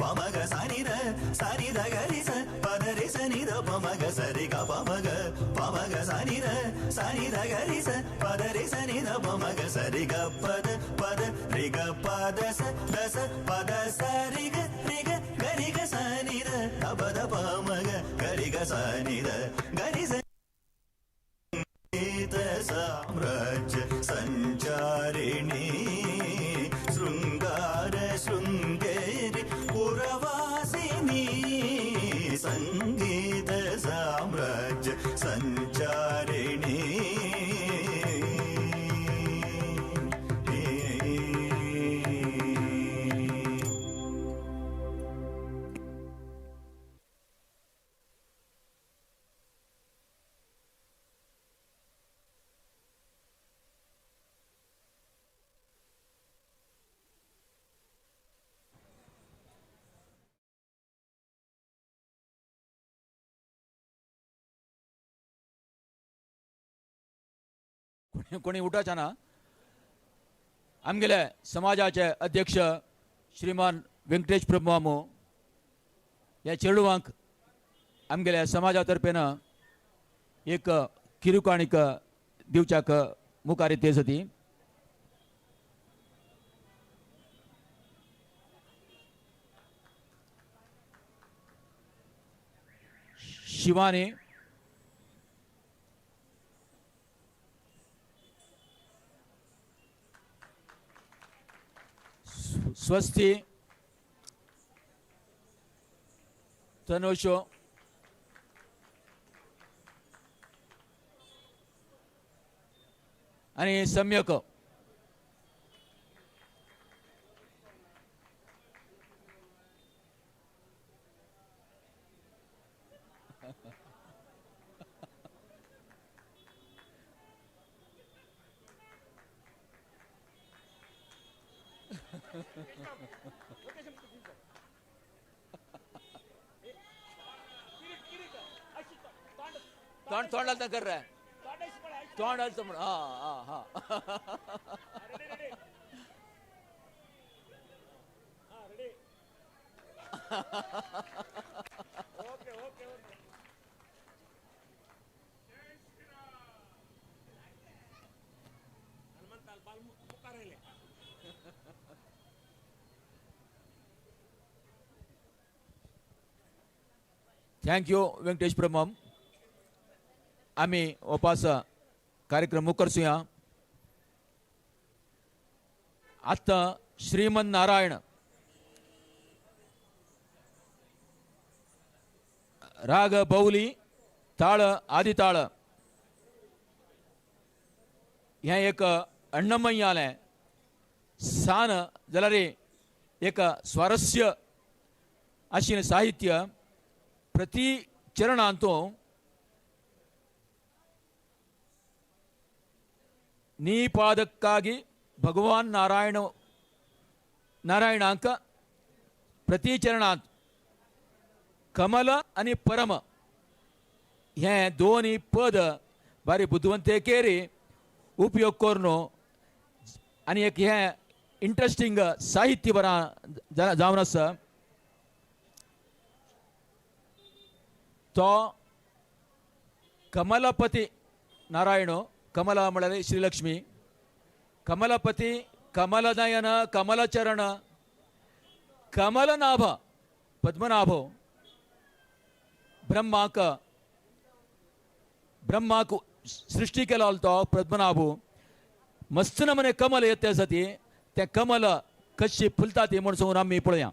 पमग सनि the सनि the गरि स पदरि सनि the पमग सरि ग पमग पमग सनि the सनि the गरि स पदरि सनि the पमग सरि ग पद पद रि ग पद स the स पद सरि ग रि ग गरि ग सनि the the प the पमग गरि ग सनि the गरि स संगीत साम्राज्य संचारिणी शृंगार शृंगेरी पुरवासिनी। कोणी उठाचा ना. आमगेले समाजाचे अध्यक्ष श्रीमान व्यंकटेश प्रभू मामू ह्या चेडवांक आमगेल्या समाजा तर्फेन एक किरुकाणीक दिवच्याक मुखार येते ती. शिवानी स्वस्ती तनोशो आणि सम्यक. तोंड तोंडाला कर रहा है, तोंड म्हण. हा हा हा. Thank you Venkatesh Prabhu. आमी ओपास कार्यक्रम मुकरसुया. आतां श्रीमन नारायण राग बौली ताळ आदिताळ हें एक अण्णमय आलें सान जाल्यार एक स्वारस्य आशिल्लें साहित्य प्रति चरणांत ನೀಪಾದಕ್ಕಾಗಿ ಭಗವಾನ್ ನಾರಾಯಣ ನಾರಾಯಣಾಂಕ ಪ್ರತಿ ಚरणांत कमल आनी परम हे दोनी पद बारी बुदवंतेकेरी उपयोग करून आनी एक हें इंट्रस्टिंग साहित्य बरा जावन आसा. तो कमलपती नारायण, कमल म्हळ्यार श्रीलक्ष्मी, कमलपती कमलनयन कमलचरण कमलनाभ पद्मनाभ ब्रह्माक ब्रह्माक सृष्टी केलो तो पद्मनाभू. मस्त नमने कमल येते आसा ती तें कमल कशी फुलता ती म्हूण सांगून आमी पळोवया.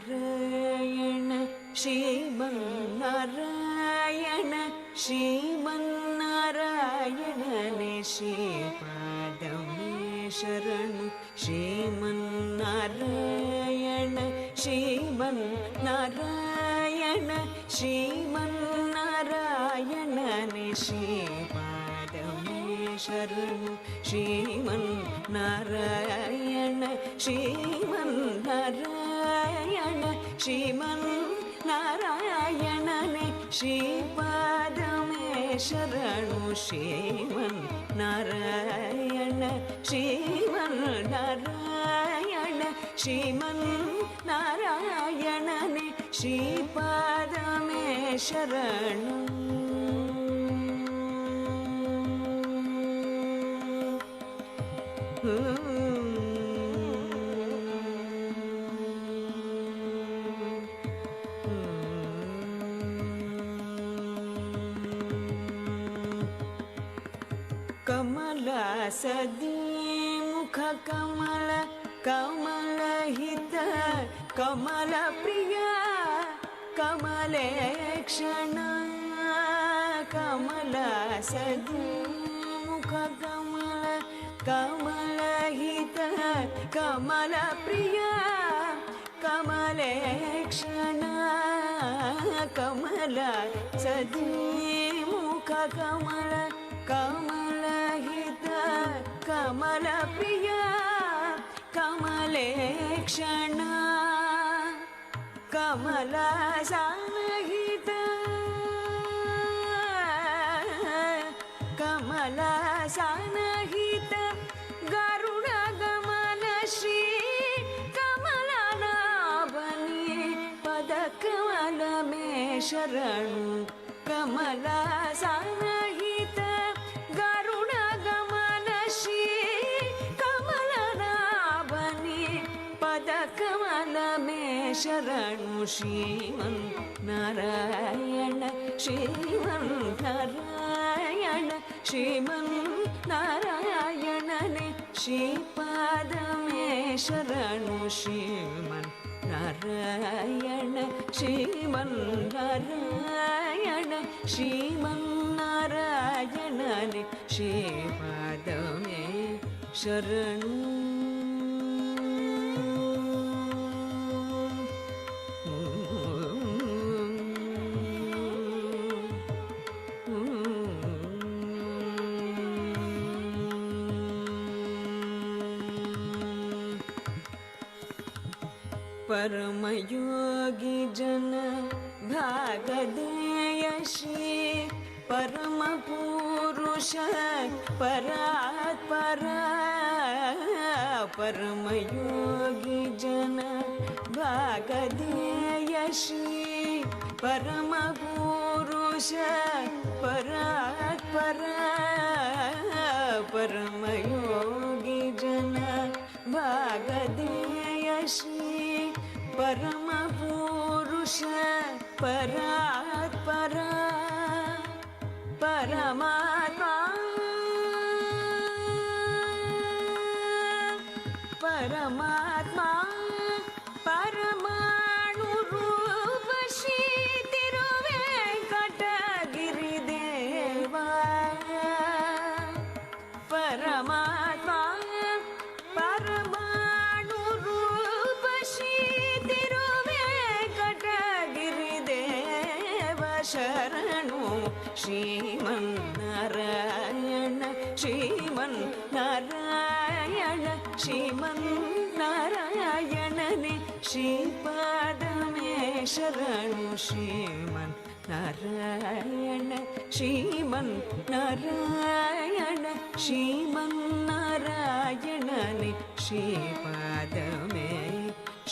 श्रीमन्नारायण श्रीमन्नारायण श्रीमन्नारायणने श्रीपादमे शरणु. श्रीमन्नारायण श्रीमन्नारायण श्रीमन्नारायणने श्रीपादमे शरणु. श्रीमन्नारायण श्रीमन्नारायण श्रीमन्नारायणने श्रीपादमे शरणु. श्रीमन्नारायण श्रीमन्नारायण श्रीमन्नारायणने श्रीपादमे शरणु. कमला सदी मुख कमल कमल हित कमल प्रिया कमले क्षण. कमला सदी मुख कमल कमल हित कमल प्रिया कमले क्षण. कमला सदी ಮುಖ ಕಮಲ ಕಮಲಹಿತ ಕಮಲ ಪ್ರಿಯ ಕಮಲೇಕ್ಷಣ ಕಮಲ ಸಹಿತ ಕಮಲ ಸಹಿತ ಗರುಡ ಗಮನ ಶ್ರೀ ಕಮಲನಾಭನಿ ಪದ ಕಮಲ ಮೇ ಶರಣು ಕಮಲ ಸಹಿತ ಗರುಡ ಗಮನ ಶ್ರೀ ಕಮಲನಾಭನಿ ಪದ ಕಮಲ ಮೇ ಶರಣು ಶ್ರೀಮನ್ ನಾರಾಯಣ ಶ್ರೀಮನ್ ನಾರಾಯಣ ಶ್ರೀಮನ್ ನಾರಾಯಣನೆ ಶ್ರೀಪಾದ ಮೇ ಶರಣು ಶ್ರೀಮನ್ ನಾರಾಯಣ ಶ್ರೀಮನ್ ನಾರಾಯಣ ಶ್ರೀಮನ್ ನಾರಾಯಣನೆ ಶ್ರೀಪಾದ ಮೇ ಶರಣು. परमयोगी जन भागधेय श्री परम पुरुष परात्पर परमयोगी जन भागधेय श्री परम पुरुष परात्पर परमयोगी जन भागधेय श्री परम पुरुष परात्पर परमात्मा परमात्मा परमाणु रूप श्री तिरुवेंकटगिरि देवा परमात्मा परमाणु रूप श्री तिरुवेंकटगिरि देव शरणु श्रीमन् नारायण श्रीमन् नारायण श्रीमन् नारायणने श्रीपाद मे शरणु श्रीमन् नारायण श्रीमन् नारायण श्रीमन् नारायणने श्रीपाद मे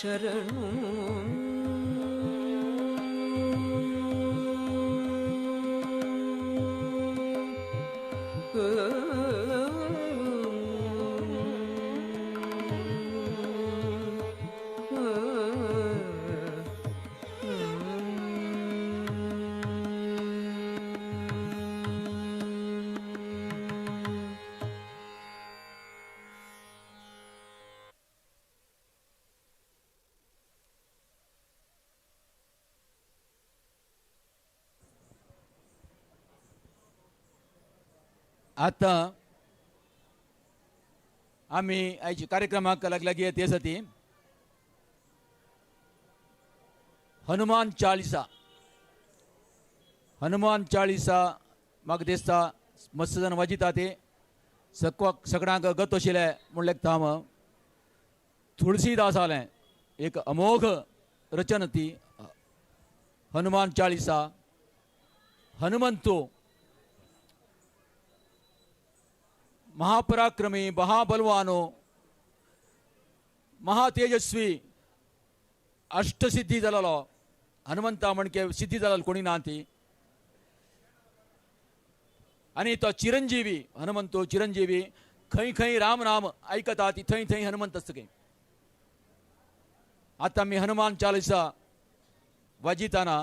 शरणु. आतां आमी आयच्या कार्यक्रमाक लागलागी येत आसा ती हनुमान चालिसा. हनुमान चालिसा म्हाका दिसता मस्त जाण वाजिता ते सकवाक सगळ्यांक गत आशिल्लें म्हूण लेखता हांव. तुळसीदासालें एक अमोघ रचना ती हनुमान चालिसा. हनुमंतो महापराक्रमी महाबलवानो महातेजस्वी अष्टसिद्धी जालेलो हनुमंता म्हणके सिद्धी जालेलो कोणी ना ती. आनी तो चिरंजीवी हनुमंतो चिरंजीवी खंय खंय राम नाम आयकता ती थंय थंय हनुमंत आसता खंय. आतां आमी हनुमान चालिसा वाजिताना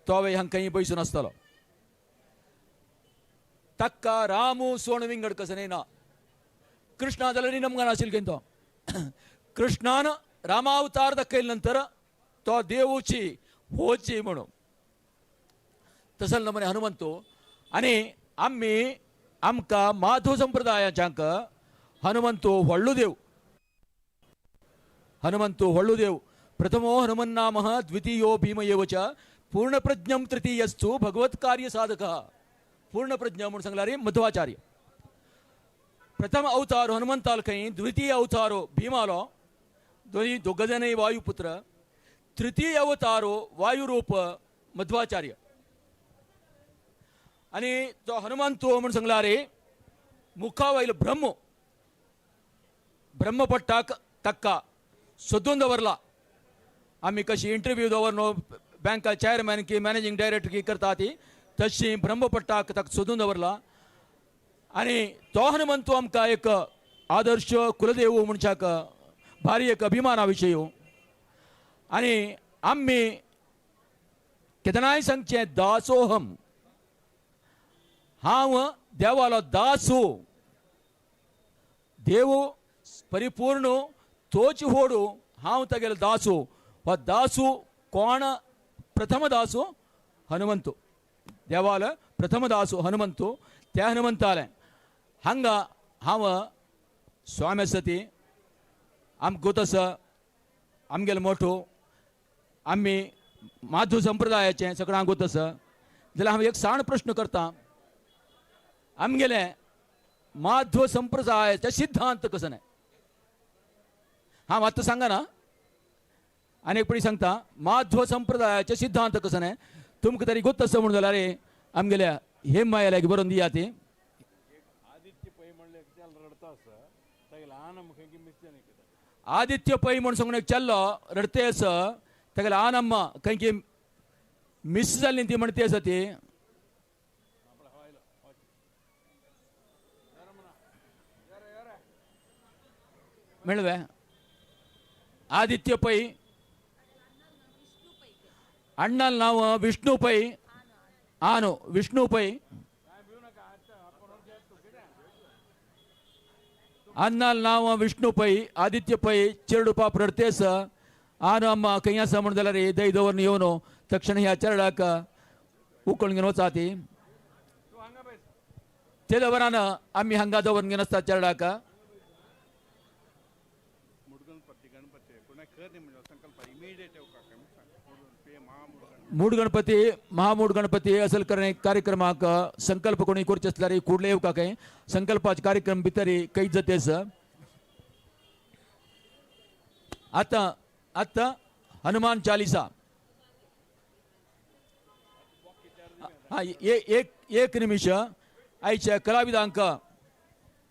तो हांगा खंय बैसून आसतलो. ताका रामू सोण विंगड कसं ना कृष्णा जाल्यार नमगान आशिल्लो खंय तो. कृष्णान रामावतार दाखयले नंतर तो देवूची होची म्हणून तसल नमुने हनुमंतो. आनी आमी आमकां माधव संप्रदायाच्यांक हनुमंतो व्हडलो देव. हनुमंतो व्हडलो देव. प्रथमो हनुमन्नामः द्वितीयो भीम एव च पूर्णप्रज्ञं तृतीयस्तु भगवत् कार्य साधकः. पूर्णप्रज्ञ म्हूण सांगला रे मध्वाचार्य. प्रथम अवतार हनुमंताल खंय, द्वितीय अवतार भीमालो, दोनी दोग जाणय वायुपुत्र, तृतीय अवतार वायुरूप मध्वाचार्य. आनी तो हनुमंत म्हूण सांगला रे मुखा वयलो ब्रह्म, ब्रह्मपट्टाक ताका सोदून दवरला. आमी कशी इंटरव्यू दवर बँका चेअरमॅन की मॅनेजींग डायरेक्टर की करता ती तशी ब्रह्मपट्टाक ताका सोदून दवरला. आनी तो हनुमंत आमकां एक आदर्श कुलदेव म्हणच्याक भारी एक अभिमाना विशय. आनी आमी केदनाय सांगचें दासोहम, हांव देवालो दासू, देव परिपूर्ण तोच होडू, हांव तागेलो दासू. हो दासू कोण? प्रथम दासू हनुमंतू, देवालो प्रथम दासू हनुमंतू. त्या हनुमंतालें हांगा हांव स्वामी आसा ती आमकां गोत आसा, आमगेलो मोठो, आमी माधव संप्रदायाचें सगळ्यांक गोत आसा. जाल्यार हांव एक साण प्रश्न करता, आमगेले माध्व संप्रदायाचे सिद्धांत कसो न्हय? हांव आतां सांगना, आनी एक पळय सांगता, माध्व संप्रदायाचे सिद्धांत कसो न्हय तुमकां तरी गोत आसा म्हणून जाल्यार आमगेल्या हेम माया लागीं बरोवन दिया ती. आदित्य पै म्हूण सांगून एक चेल्लो रडते आसा, तागेले आनम्मा खंय की मिस जाल्ली ती म्हणते आसा ती. मेळवे आदित्य पै, अण्णाल नांव विष्णू पै, आनो विष्णू पै, अन्नाल नांव विष्णू पै, आदित्य पै, चेरडू पाप रडतेस आनो अम्मा खंय आसा म्हूण जाल्यार दय दवरून येवन तक्षण ह्या चेरडाक उकळून घेवन वचा ती. ते दवरान आमी हांगा दवरून घेवन आसता चेरडाक. मूड गणपती, महामूड गणपती असल करणे कार्यक्रमाक संकल्प कोणी करचे आसल्यार कुडले येवका काय संकल्पाचे कार्यक्रम भितर कैद जातेस. आतां आतां हनुमान चालिसा. हा एक एक निमिष आयच्या कलाविदांक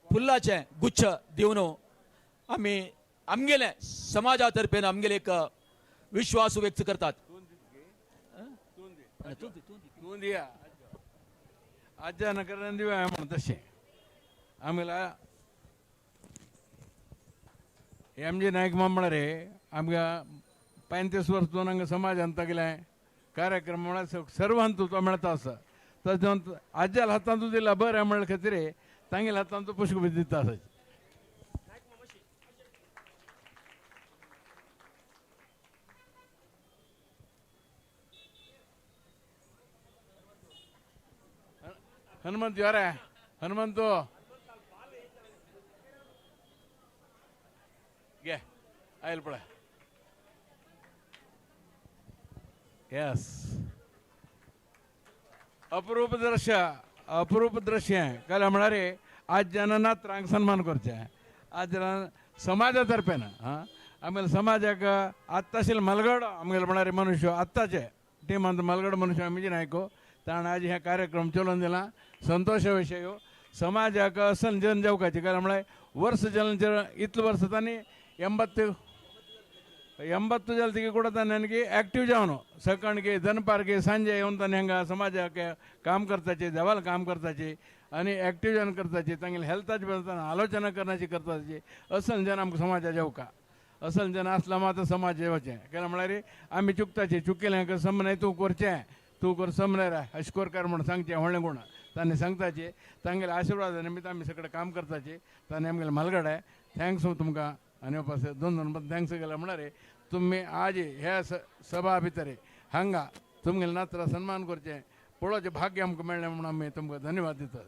फुल्लाचे गुच्छ दिवन आमी आमगेले समाजा तर्फेन आमगेले एक विश्वास व्यक्त करतात. तूं दिया आज्या नकरान दिव्या म्हण तशें आमगेला एम जी नायक माम रे आमकां 35 वर्स दोन हांगा समाजान तागेले कार्यक्रम म्हळ्यार सर्वांत तो मेळता आसा. तशें आज्याल हातांतू दिला बरें म्हणल्या खातीर तांगेल्या हातांतू पुष्प दिता आसा. हनुमंत यार हनुमंत घे आयल पळय. येस, अप्रूप दृश्य, अप्रूप दृश्य काय म्हळ्यार आज जन नात्रांक सन्मान करचे आज समाजा तर्फेन. हां आमगेले समाजाक आत्ताशील मलगड आमगेले म्हळ्यार मनुष्य आत्ताचे टिमांत मलगड मनुष्य आमी नायको ताणें आज हे कार्यक्रम चलोवन दिला. संतोष विशय समाजाक असन जन जेवकाचे कारण म्हळ्यार वर्स जन इतले वर्स तांणी 80 जाले ಕೂಡ ನನಗೆ ಆ್ಯಕ್ಟಿವ್ जावन सकाळी दनपारके सांजे येवन तांणी हांगा समाजाक काम करताचे, देवाला काम करताचे आनी ॲक्टिव जावन करताचे, तांगेले हेल्थाचे बद्दल आलोचना करण्याची करताचे. असल जन आमकां समाजा जेवका असल जन आसला मात समाज जेवचें. कारण म्हळ्यार आमी चुकताचे, चुकिल्लें समनाय तूं करचें, तूं कर समनाय अशें कर म्हूण सांगचें व्हडलें गुण तांणी सांगताचे. तांगेले आशिर्वादा निमित्त आमी सगळें काम करताचे. तांणी आमगेले म्हालगडे thanks तुमकां आनी पास दोन दोन thanks केला म्हळ्यार तुमी आज ह्या सभा भितर हांगा तुमगेले नात्रा सन्मान करचें पळोवचें भाग्य आमकां मेळ्ळें म्हणून आमी तुमकां धन्यवाद दितात.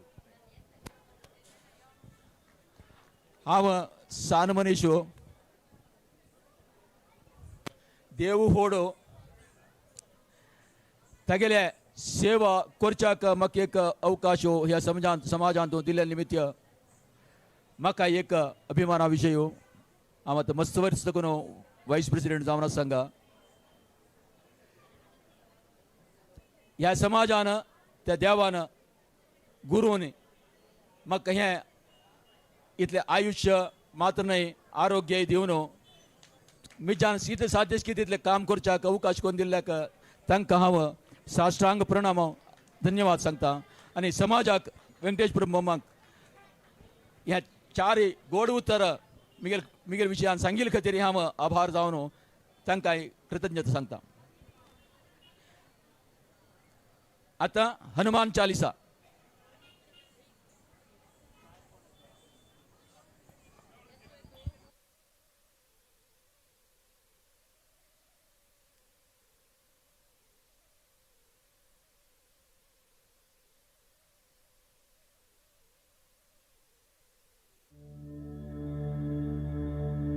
हांव सान मनीशो देव होडो तागेले सेवा करच्याक म्हाका एक अवकाश ह्या समाजांत दिल्ल्या निमित्त म्हाका एक अभिमाना विशय. हांव आतां मस्त वर्स करून वायस प्रेसिडेंट जावन आसा. ह्या समाजान त्या देवान गुरून म्हाका हें इतलें आयुश्य मात्र न्हय आरोग्य दिवन मिजान सीत साध्यश की तितलें काम करच्याक अवकाश करून दिल्ल्याक तांकां हांव साष्टांग प्रणाम धन्यवाद सांगता. आनी समाजाक वेंकटेश प्रभू ह्या चार गोड उतर मिगेल मिगेल विशयान सांगिल्ले खातीर हांव आभार जावन तांकां कृतज्ञता सांगता. आतां हनुमान चालिसा.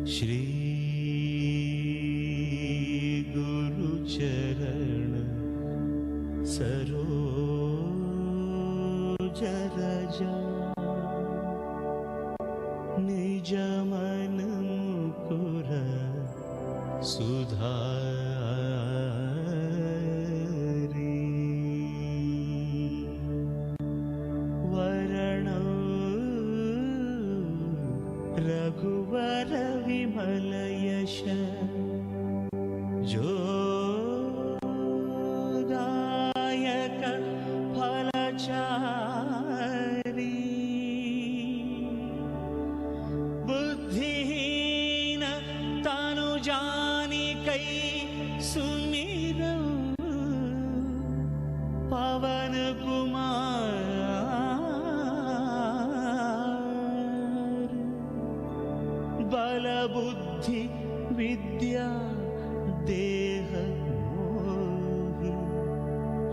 श्री गुरु चरण सरोज रज निज मन मुकुर सुधारी वरण रघुवर विमल यश जो दायक फलचारी बुद्धिहीन तनु जानिकै सुमिरौ पवन कुमार बल बुद्धि विद्या देह मोहि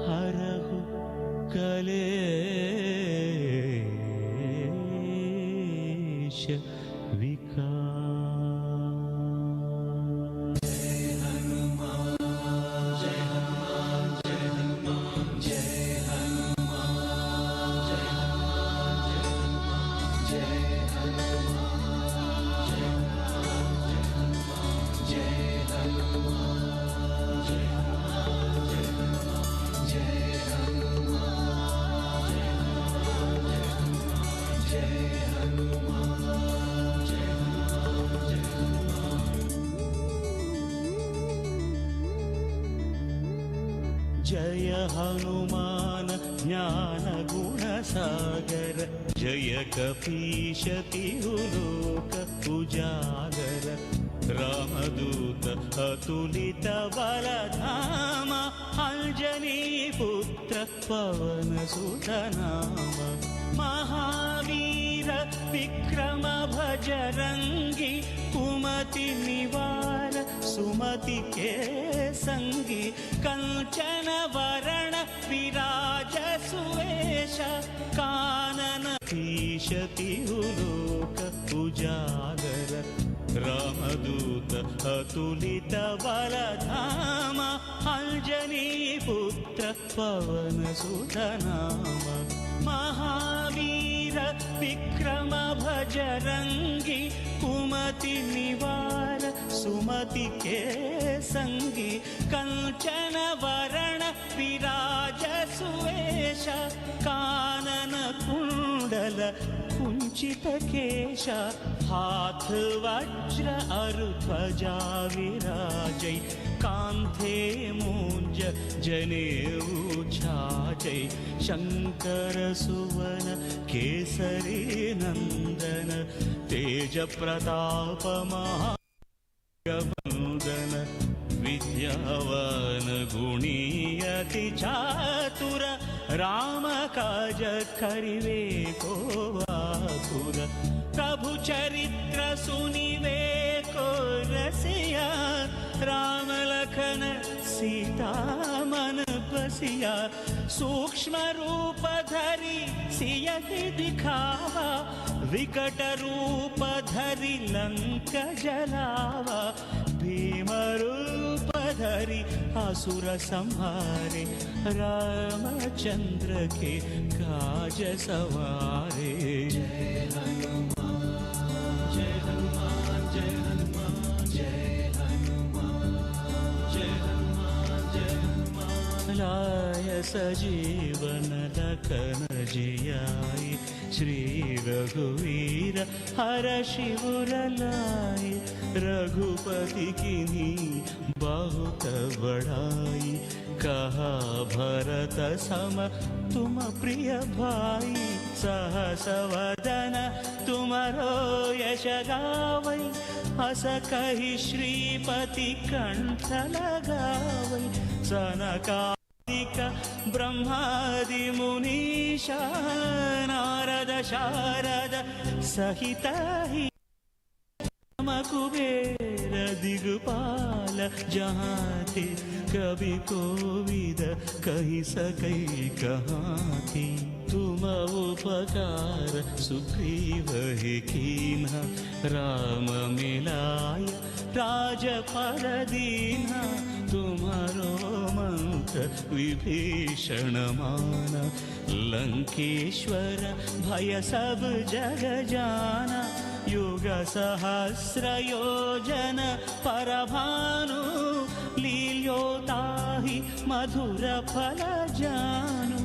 हरहु कलेश विकार. जय हनुमान जय हनुमान जय हनुमान जय हनुमान जय हनुमान जय हनुमान जय हनुमान जय हनुमान जय हनुमान जय हनुमान जय हनुमान. जय हनुमान ज्ञान गुण सागर जय कपीश तिहु लोक उजागर रामदूत अतुलित बलधाम अंजनी पुत्र पवन सुत नाम महावीर विक्रम भजरंगी कुमति निवार सुमति के संगी कंचन वरण विराज सुवेश कानन ईशतिहु लोक उजागर रामदूत अतुलित बलधाम अंजनी पुत्र पवन सुत नाम महावीर विक्रम भजरंगी कुमति निवार सुमति के संगी कंचन वरण विराज सुवेश कानन कुंडल कुंचित केश हाथ वज्र अरु ध्वजा विराजै कांधे मूंज जनेऊ छाजै शंकर सुवन केसरी नंदन तेज प्रताप महावंदन विद्यावान गुणीयति चातुर राम काज करिवे को आतुर प्रभु चरित्र सुनिवे को रसिया राम लखन सीता मन बसिया सूक्ष्म रूप धरि सियहि दिखावा विकट रूप धरि लंक जलावा भीम रूप धरि धरि असुर संहारे, रामचंद्र के काज सवारे। जय हनुमान जय हनुमान जय हनुमान जय हनुमान जय हनुमान जय हनुमान। लाय सजीवन लखन जियाई, श्री रघुवीर हर शिवर लाई। रघुपति किन्हीं बहुत बड़ाई, कहा भरत सम तुम प्रिय भाई। सहस वदन तुमरो यश गावै, अस कहि श्रीपति कंठ लगावै। सनकादिक ब्रह्मादि मुनीशा, नारद शारद सहित कुबेर दिगपाल जहाँ थे। कवि कोविद कहि सकै कहाँ थे। तुम उपकार सुग्रीव ही कीन्हा, राम मिलाय राजपद दीन्हा। तुम्हारो मंत्र विभीषण माना, लंकेश्वर भय सब जग जाना। युग सहस्र योजन परभानु, लील्योताहि मधुर फल जानु।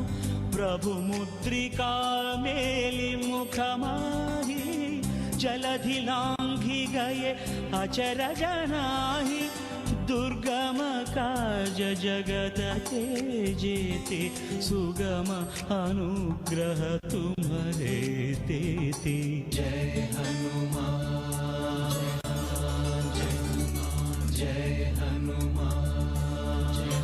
प्रभु मुद्रिका मेलि मुख माहि, जलधि लांघि गए अचर जनाहि। दुर्गम काज जगत के जेते, सुगम अनुग्रह तुम्हारे तेते। जय हनुमान जय जय हनुमान जय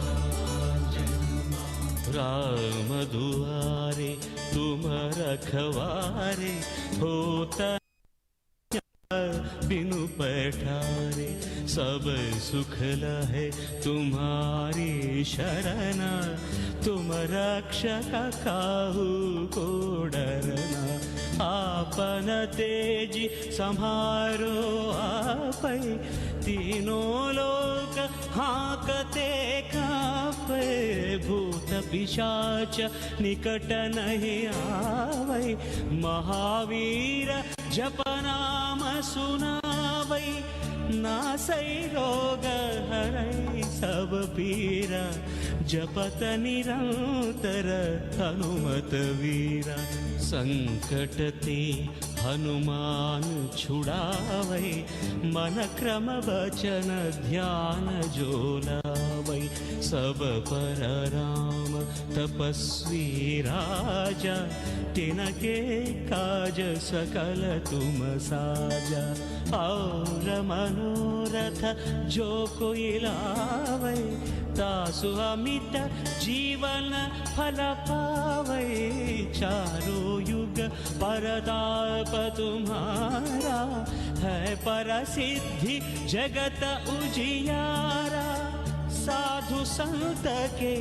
जय हनुमान। राम दुआरे तुम रखवारे, होता बिनु पैठारे। सब सुख लहे तुम्हारी शरणा, तुम रक्षक काहू को डरना। आपन तेजी संभारो आपै, तीनों लोक हाकते कापै। भूत पिशाच निकट नहीं आवै, महावीर जप नाम सुनावै। नासै रोग हरै सब पीरा, जपत निरंतर हनुमत वीरा। संकट ते हनुमान छुड़ावै, मन क्रम वचन ध्यान जो लावै। सब पर राम तपस्वी राजा, तिनके काज सकल तुम साजा। और मनोरथ जो कोई लावै, तासु अमित जीवन फल पावै। चारों युग परताप तुम्हारा, है परसिद्धि जगत उजियारा। साधु संत के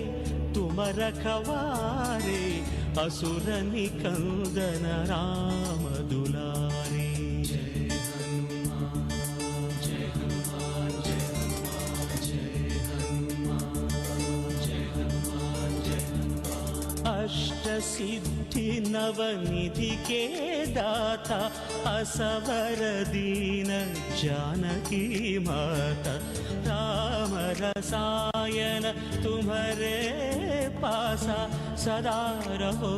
तुम रखवारे, असुर निकंदन राम दुलारे। जय हनुमान जय हनुमान जय हनुमान जय हनुमान जय हनुमान जय हनुमान। अष्ट सिद्धि नवनिधि के दाता, असवर दीन जानकी माता। राम रसायन तुम्हारे पासा, सदा रहो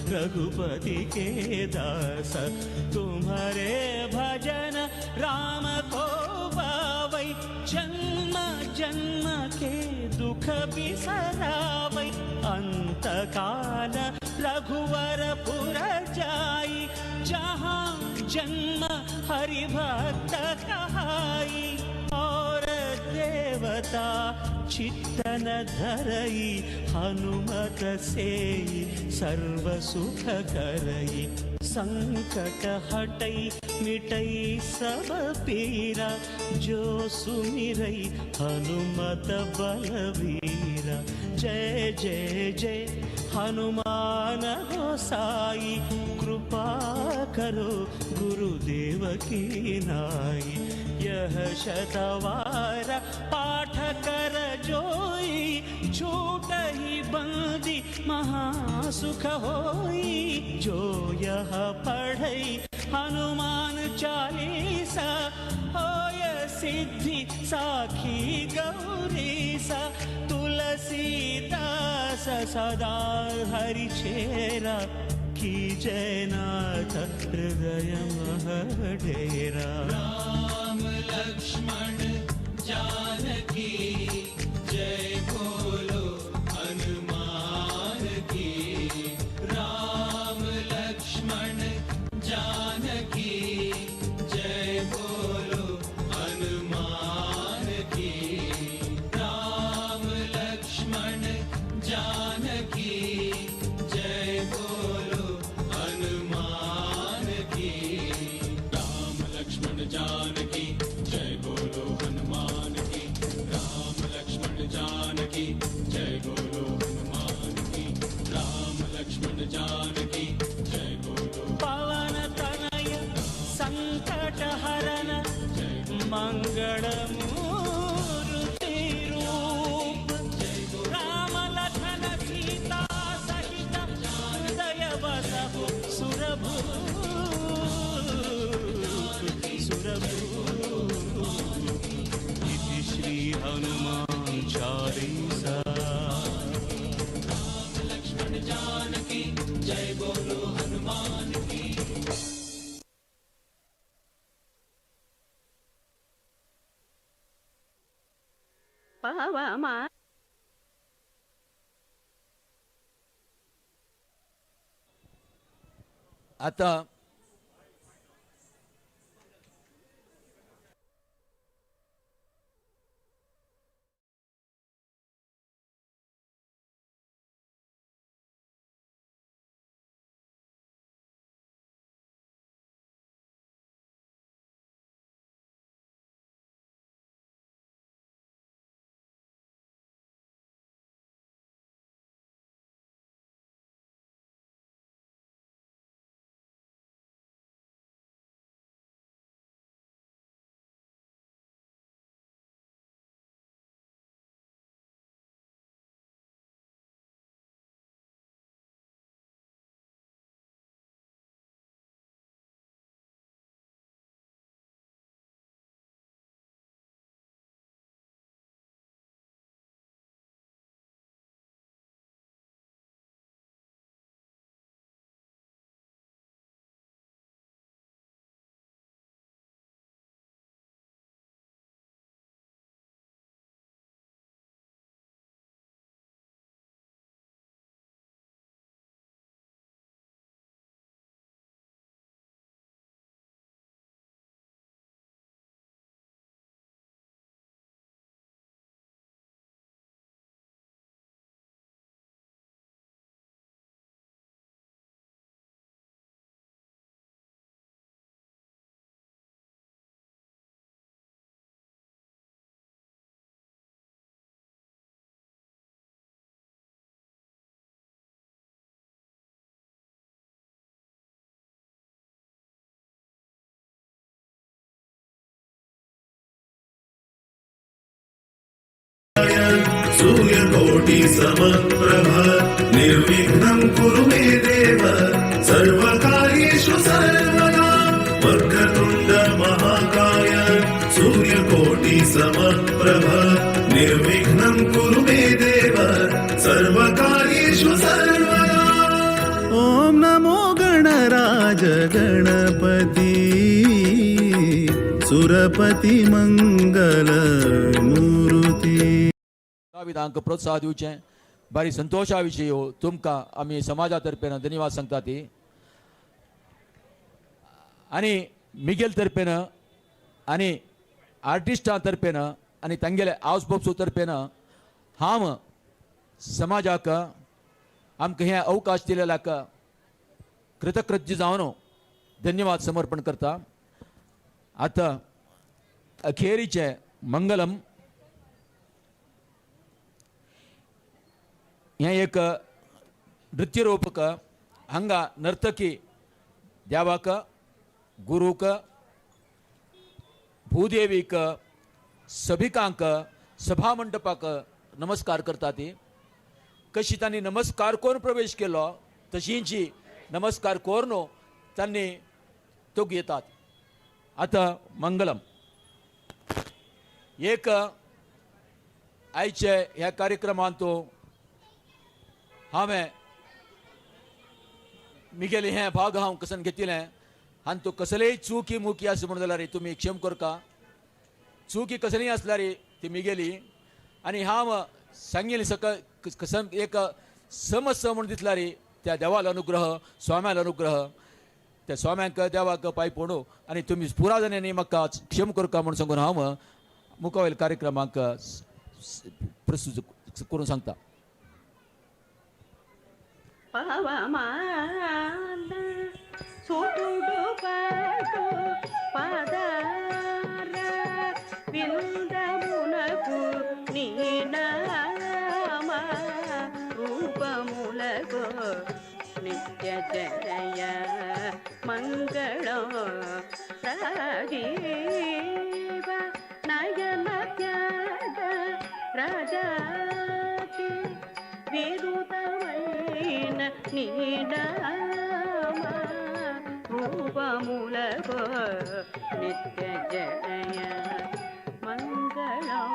रघुपति के दास। तुम्हारे भजन राम को पावै, जन्म जन्म के दुख बिसरावै। अंत काल रघुवर पुर जाई, जहाँ जन्म हरि भक्त कहाई। और देवता चित्तन धरई, हनुमत सेई सर्व सुख करई। संकट हटई मिटई सब पीरा, जो सुमिरई हनुमत बलवीरा। जय जय जय हनुमान गोसाई, कृपा करो गुरुदेव की नाई। यह शतवार पाठ कर जोई, छूटहि बंदी महासुख होई। जो यह पढ़ई हनुमान चालीसा, होय सिद्धि साखी गौरीसा। तुलसीदास सदा हरि चेरा, कीजय नाथ हृदय मह डेरा। राम लक्ष्मण जानकी जय बोलो हनुमान की। राम लक्ष्मण जानकी जय बोलो हनुमान की। राम लक्ष्मण जानकी जय बोलो हनुमान की। राम लक्ष्मण जानकी जय बोलो हनुमान की। राम लक्ष्मण जानकी जय बोलो हनुमान की। राम लक्ष्मण जानकी जय बोलो। पवन तनय संकट हरन, मंगल मूर्ति रूप, राम लखन सीता सहित हृदय बसहु सुरभूप सुरभूप। इति श्री हनुमान चालीसा। राम लक्ष्मण जानकी जय बोलो हनुमान की। पवमा आता सूर्यकोटि समप्रभ, निर्विघ्नं कुरु मे देव सर्वकार्येषु सर्वदा। वक्रतुण्ड महाकाय सूर्यकोटि समप्रभ, निर्विघ्नं कुरु मे देव सर्वकार्येषु सर्वदा। ॐ नमो गणराज गणपति, सुरपति मंगल मूर्ति। कलाविदांक प्रोत्साह दिवचें बारी संतोशा विशयी हो तुमकां आमी समाजा तर्फेन धन्यवाद सांगता ती। आनी मिगेल तर्फेन आनी आर्टिस्टां तर्फेन आनी तांगेले हावस बॉक्सो तर्फेन हांव समाजाक आमकां हे अवकाश दिलेल्याक कृतकृत्य जावन धन्यवाद समर्पण करता। आतां अखेरीचें मंगलम हें एक नृत्यरूपक हांगा नर्तकी देवाक, गुरूक, भूदेवीक, सभिकांक, सभामंडपाक नमस्कार करता ती कशी तांणी नमस्कार करून प्रवेश केलो तशींची नमस्कार करून तांणी तो घेतात. आतां मंगलम एक आयचे ह्या कार्यक्रमांत तो हांवें मिगेले हें भाग हांव कसन घेतिलें आनी तो कसलेय चुकी मुकी आसा म्हणून जाल्यार तुमी क्षम करका. चुकी कसलीय आसल्यार ती मिगेली आनी हांव सांगिल्ली सकाळ कसन एक समज म्हणून दिसल्यार त्या देवालो अनुग्रह स्वाम्यालो अनुग्रह त्या स्वाम्यांक देवाक पांय पडू आनी तुमी पुरा जाणांनी म्हाका क्षम करका म्हणून सांगून हांव मुखावयल्या कार्यक्रमाक प्रस्तुत करून सांगता. పవమాన సుతుడు పటు పదార విందమునకు నీ నామ రూపములకు నిత్య జయ మంగళం రాజీవ నయన త్యాగ రాజాతి విరుతమైన నీ నామ రూపములకు నిత్య జయ మంగళం.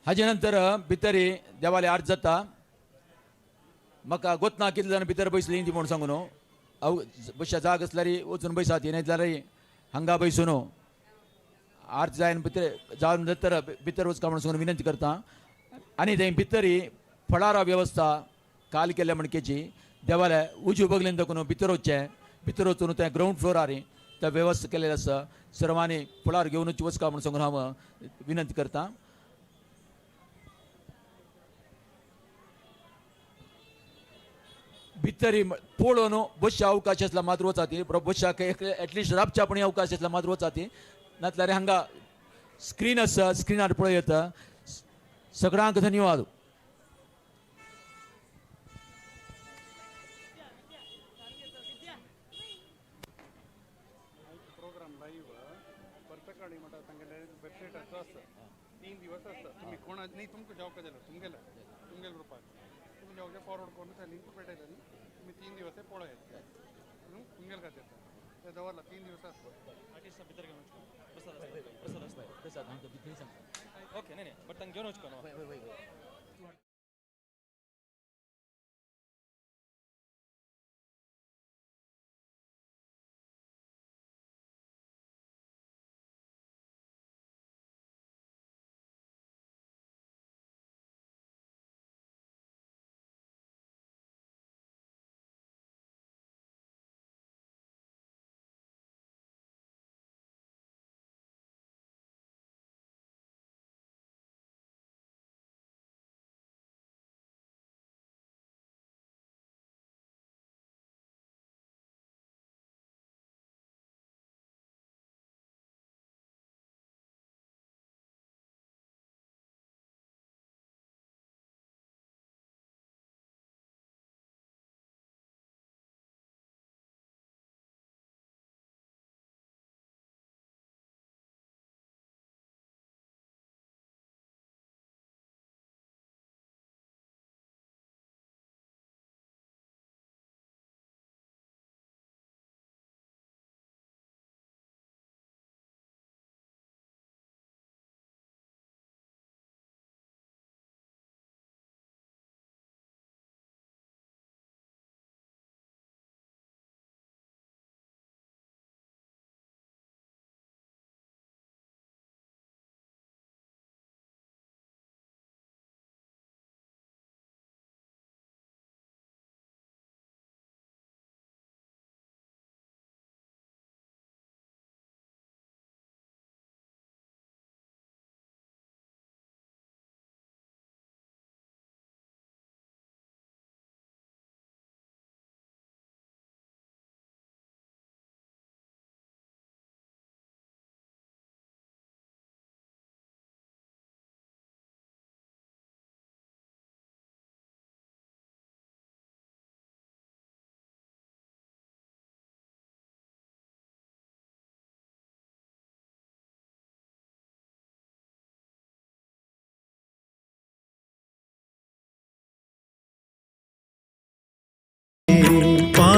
हाजे नंतर भितरी देवाले आर्त जाता. म्हाका गोतना कितले जाण भितर बैसली ती म्हणून सांगू न्हू हांव बश्या जाग आसल्यार वचून बैसात न्ही जाल्यार हांगा बैसून आर्त जायन भितर जावन नंतर भितर वचका म्हणून सांगून विनंती करता. आनी थंय भितरी फळारा वेवस्था काल केल्या म्हणकेची देवाले उजू बगलेन दाखोवन भितर वचचें भितर वचून तें ग्रावंड फ्लोरार त्या वेवस्था केलेली आसा. सर्वांनी फळार घेवनूच वचका म्हणून सांगून हांव विनंती करता. भितरी पळोवन बसच्या अवकाश आसला मात्र वचा ती बसच्याक एटलिस्ट राबच्या पण अवकाश आसला मात्र वचा ती नातल्यार हांगा स्क्रीन आसा स्क्रिनार पळय येता. सगळ्यांक धन्यवाद. प्रोग्राम लाईव्ह परतकाणी म्हणटा तांगेले वेबसायटाचो आसा 3 दिवस आसता. तुमी कोण न्ही तुमकां जेवका जाल्यार तुमगेले तुमगेले ग्रुपार तुमी जेवचे फॉरवर्ड करून त्या लिंक पेटयता न्ही तुमी 3 दिवस पळयात तुमगेले खातीर ते दवरला 3 दिवस आसता. ओके नाही नाही बट तांकां घेवन वचको न्हू.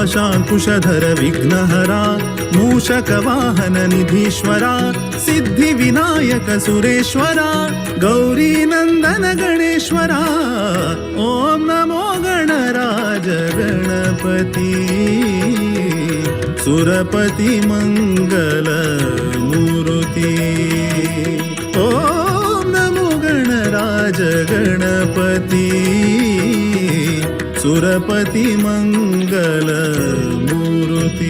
पाशाङ्कुशधर विघ्नहरा मूषकवाहन निधीश्वरा सिद्धिविनायक सुरेश्वरा गौरी नन्दन गणेश्वरा ॐ नमो गणराज गणपति सुरपति मङ्गल मूर्ति ॐ नमो गणराज गणपति सुरपति मङ्गल मूर्ति।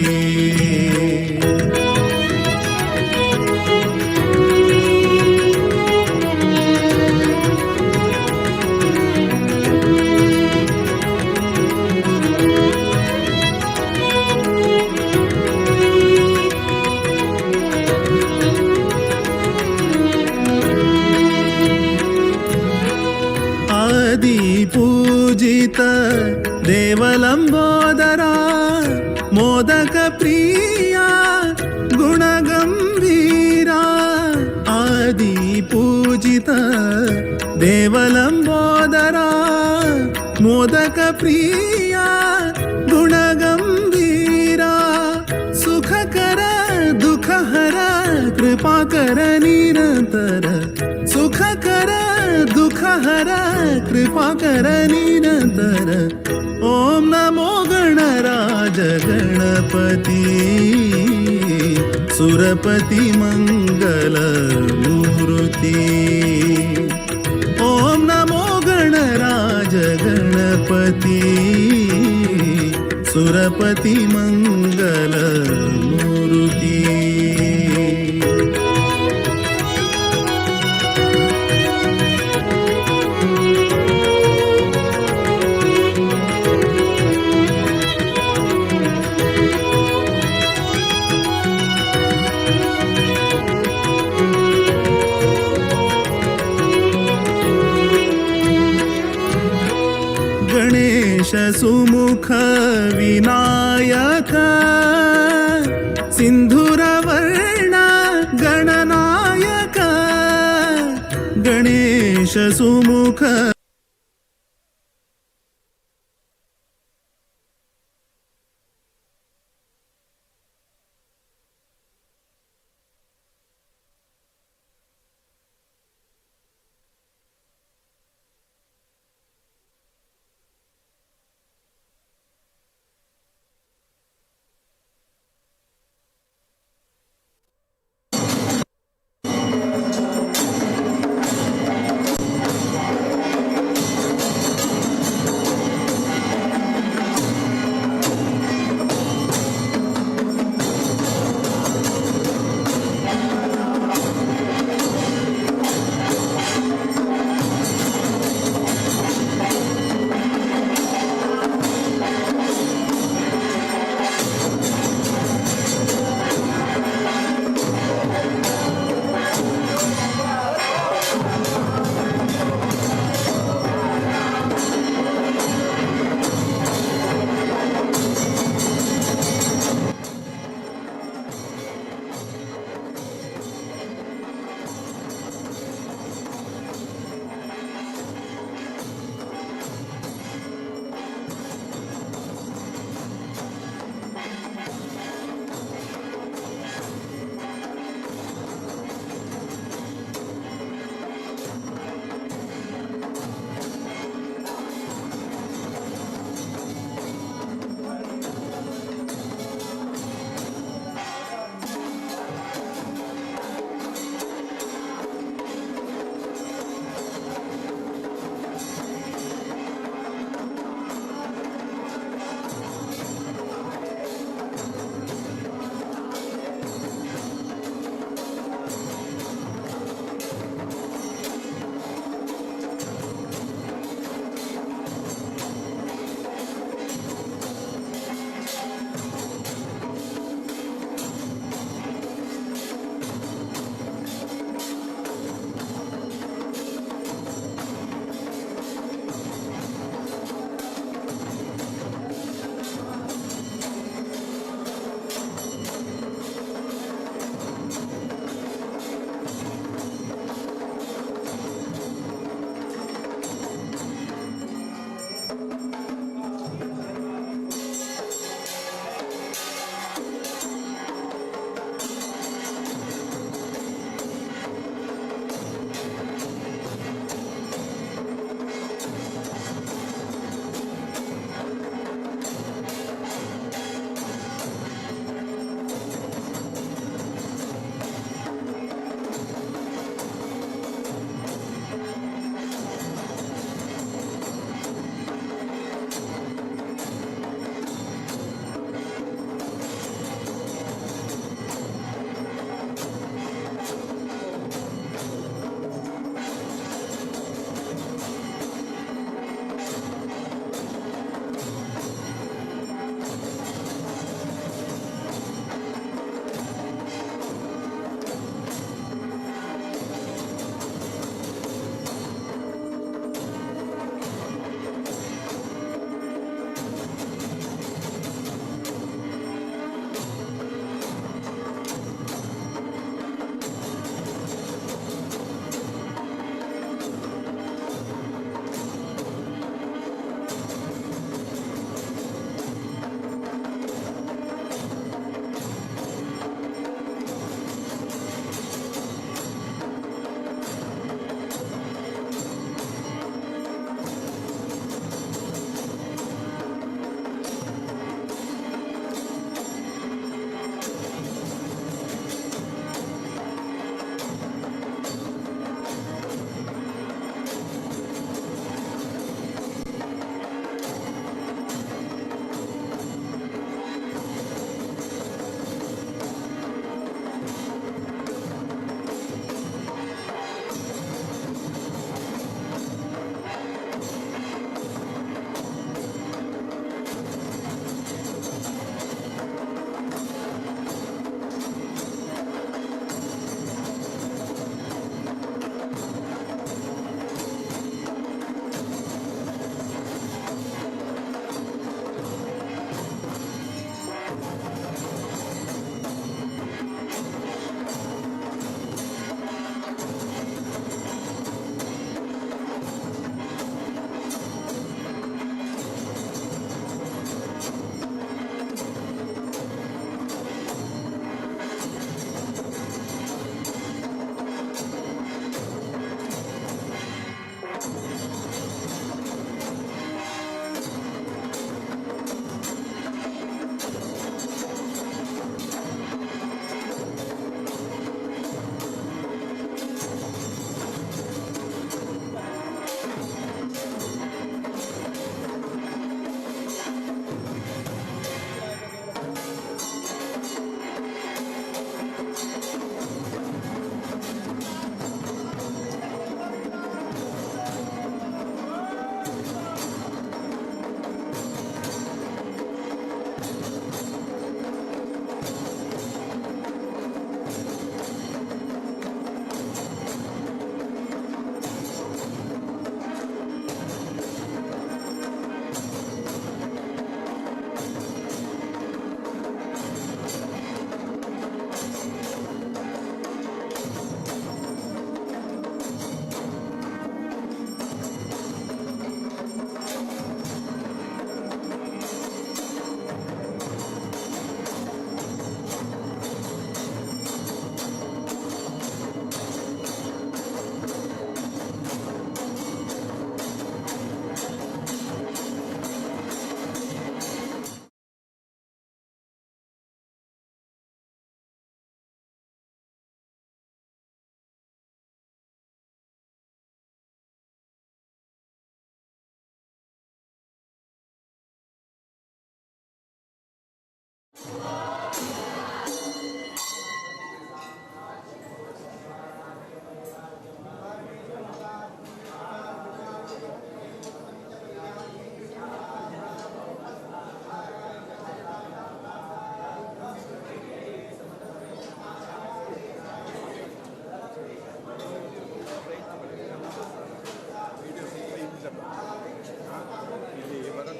पूजित देवलंबोदरा मोदक प्रिया गुणगंभीरा आदि पूजित देवलंबोदरा मोदक प्रिया गुणगंभीरा सुखकर दुःखहर कृपाकर निरंतर सुखकर दुःखहर कृपाकर निरंतर ॐ नमो गणराज गणपति सुरपति मङ्गल मूर्ति ॐ नमो गणराज गणपति सुरपति मङ्गल मूर्ति। गणेश सुमुख विनायक सिंधुरवर्ण गणनायक गणेश सुमुख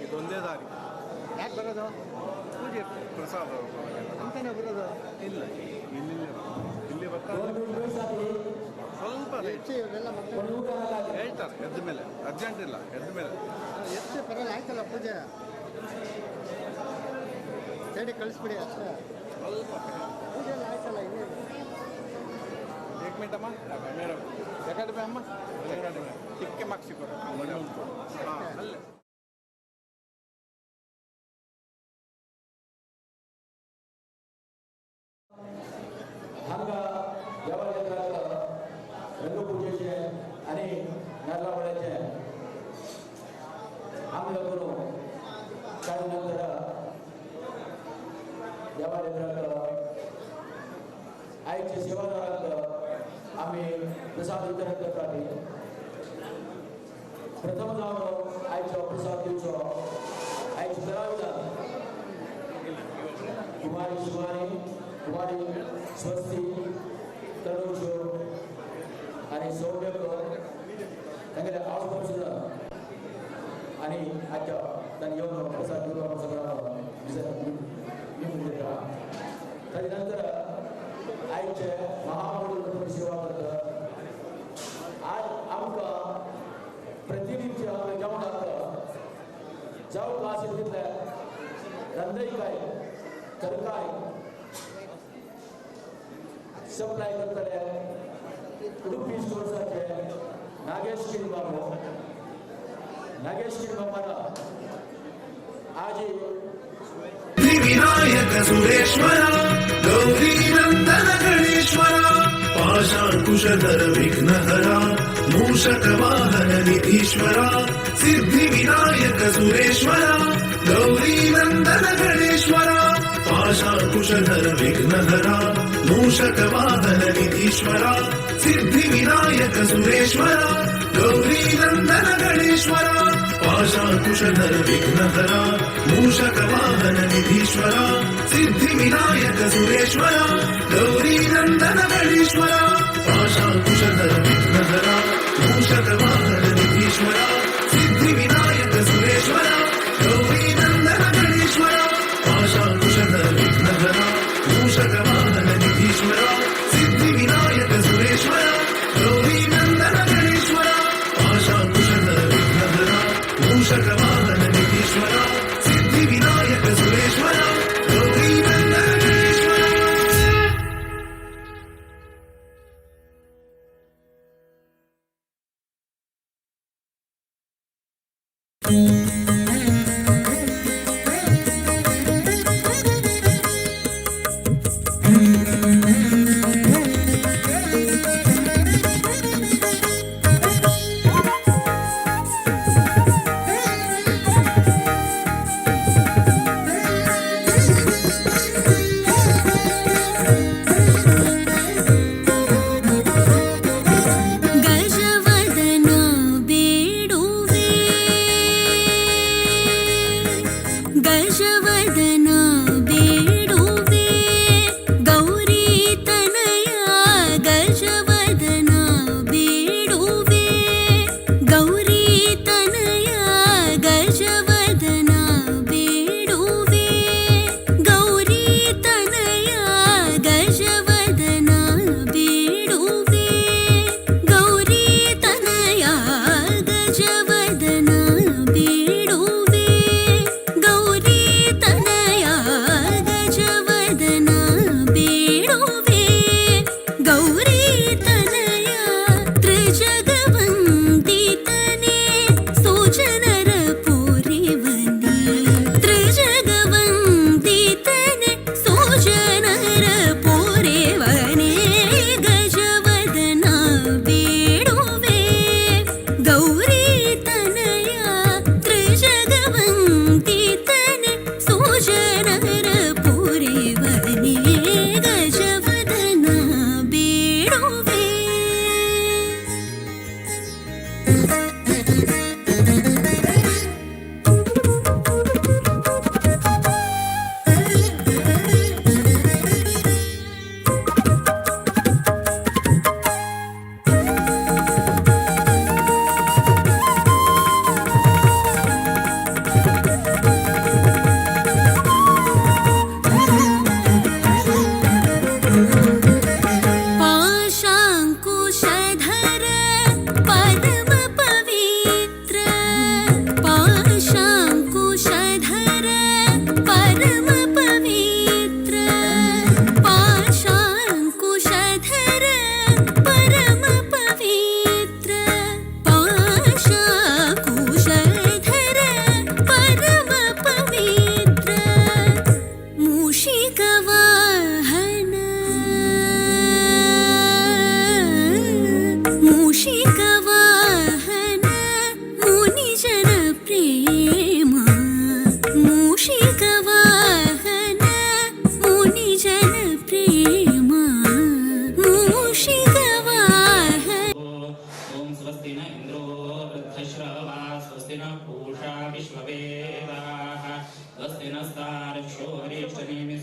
ಇದೊಂದೇ ದಾರಿ. ಯಾಕೆ ಬರೋದು? ಪೂಜೆ ಪ್ರಸಾದ ಅಂತಾನೆ ಬರೋದು? ಇಲ್ಲ, ಇಲ್ಲಿ ಇಲ್ಲಿ ಬರ್ತಾರೆ ಸ್ವಲ್ಪ ಹೇಳ್ತಾರೆ ಎದ್ದ ಮೇಲೆ, ಅರ್ಜೆಂಟ್ ಇಲ್ಲ, ಎದ್ದ ಮೇಲೆ ಎಷ್ಟು ಬರಲ್ಲ. ಆಯ್ತಲ್ಲ ಪೂಜೆ, ಸೈಡಿಗೆ ಕಳಿಸ್ಬಿಡಿ ಅಷ್ಟೇ. ಸ್ವಲ್ಪ ಪೂಜೆ ಎಲ್ಲ ಆಯ್ತಲ್ಲ, ಇನ್ನೇನು? ಏಕ್ ಮಿನಿಟ್ ಅಮ್ಮ, ಮೇಡಮ್ ಅಕಾಡೆಮಿ ಅಮ್ಮ, ಅಕಾಡೆಮಿ ಚಿಕ್ಕ ಮಾರ್ಕ್ಸ್ ಹಾಂ ಅಲ್ಲೇ. हांगा देवालयांत रंगपुजेचें आनी नाल्ला वड्याचें आंगण करून कांय नंतर देवालयांत आयच्या सेवादारांक आमी प्रसाद वितरण करतात. प्रथम जावन आयचो प्रसाद दिवचो आयची कलाविधान कुमारी शिवानी, कुमारी स्वस्ती, तनुज आनी सौम्यक तांगेले आवड सुद्दां आनी आजच्या तांणी येवन प्रसाद दिवपाक सगळ्यांक दिता. ताजे नंतर आयचे महामंडळ सेवा करता. आज आमकां प्रतिनित्य आमकां जेवणाक जावं क्लासीक दितले रंदयकाय तरकारी सप्लाय करतले उडुपी स्टोर्साचे नागेश किरीबाबू. नागेश किरीबाबान आजी विनायक सुरेश्वरा, गौरी नंदन गणेश्वरा, पाशांकुशधर विघ्नहरा, मूषक वाहन निधीश्वरा, सिद्धि विनायक सुरेश्वरा, गौरी नंदन गणेश्वरा, पाशांकुशधर विघ्नहरा, मूषक वाहन निधीश्वरा, सिद्धि विनायक सुरेश्वरा, गौरी नंदन गणेश्वरा, पाशांकुशधर विघ्नहरा, मूषक वाहन निधीश्वरा, सिद्धि विनायक सुरेश्वरा, गौरी नंदन गणेश्वरा, पाशांकुशधर विघ्नहरा, मूषक वाहन निधीश्वरा, सिद्धि विनायक सुरेश्वरा, गौरी नंदन गणेश्वरा, पाशांकुशधर विघ्नहरा, मूषक वाहन निधीश्वरा, सिद्धि विनायक सुरेश्वरा, गौरी नंदन गणेश्वरा, पाशांकुशधर विघ्नहरा, मूषक वाहन निधीश्वरा, सिद्धि विनायक सुरेश्वरा, गौरी नंदन गणेश्वरा.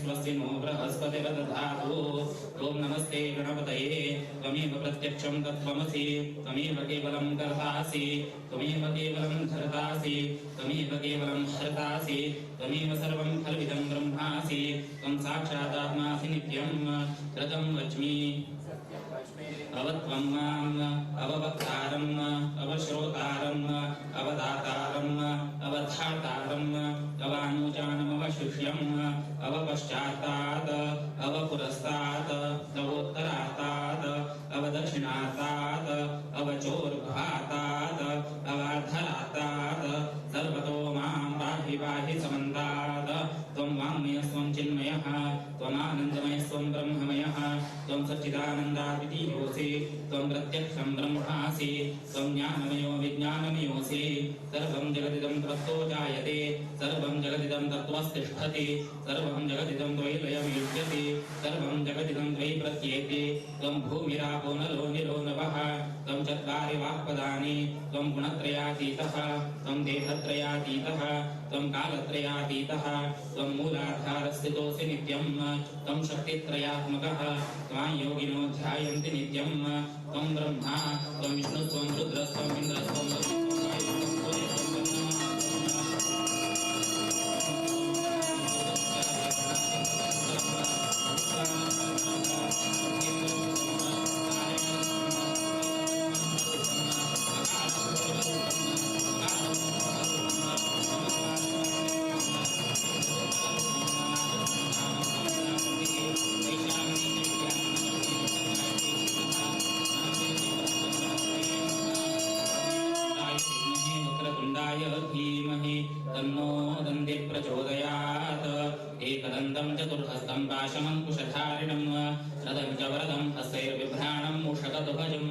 स्वस्ति नो बृहस्पतिर्दधातु। ॐ नमस्ते गणपतये। त्वमेव प्रत्यक्षं तत्त्वमसि, त्वमेव केवलं कर्तासि, त्वमेव केवलं धर्तासि, त्वमेव केवलं हर्तासि, त्वमेव सर्वं खल्विदं ब्रह्मासि, त्वं साक्षादात्मासि नित्यं। ऋतं वच्मि अवत्वं माम् अववक्तारम् अवश्रोतारम् अवदातारम् अवधातारम् अवानुजानमवशिष्यम् अवपश्चात्तात् अवपुरस्तात् अवोत्तरात्तात् अवदक्षिणात्तात् अवचोर्घातात् अवाधरात्तात् सर्वतो मां पाहि पाहि समन्तात्। त्वं वाङ्मयस्त्वं चिन्मयः, त्वमानन्दमयस्त्वं ब्रह्ममयः, त्वं सच्चिदानन्दाद्वितीयोऽसि, त्वं प्रत्यक्षं ब्रह्मासि, त्वं ज्ञानमयो विज्ञानमयोऽसि। सर्वं जगदिदं त्वत्तो जायते, सर्वं जगदिदं तत्त्वस्तिष्ठति, सर्वं जगदिदं त्वयि लयमीड्यते, सर्वं जगदिदं त्वयि प्रत्येति। त्वं भूमिरापो नलो निलो नभः, त्वं चत्वारि वाक्पदानि, त्वं गुणत्रयातीतः, त्वं देहत्रयातीतः, त्वं कालत्रयातीतः, त्वं मूलाधारस्थितोऽसि नित्यं, त्वं शक्तित्रयात्मकः, त्वां योगिनो ध्यायन्ति नित्यं। त्वं ब्रह्मा, त्वं विष्णुस्त्वं रुद्रस्त्वं इन्द्रस्त्वं धीमहि तन्नो दन्ति प्रचोदयात्। एकदन्तं चतुर्हस्तं पाशमङ्कुशधारिणं रदं च वरदं हस्तैर्बिभ्राणं मूषकध्वजं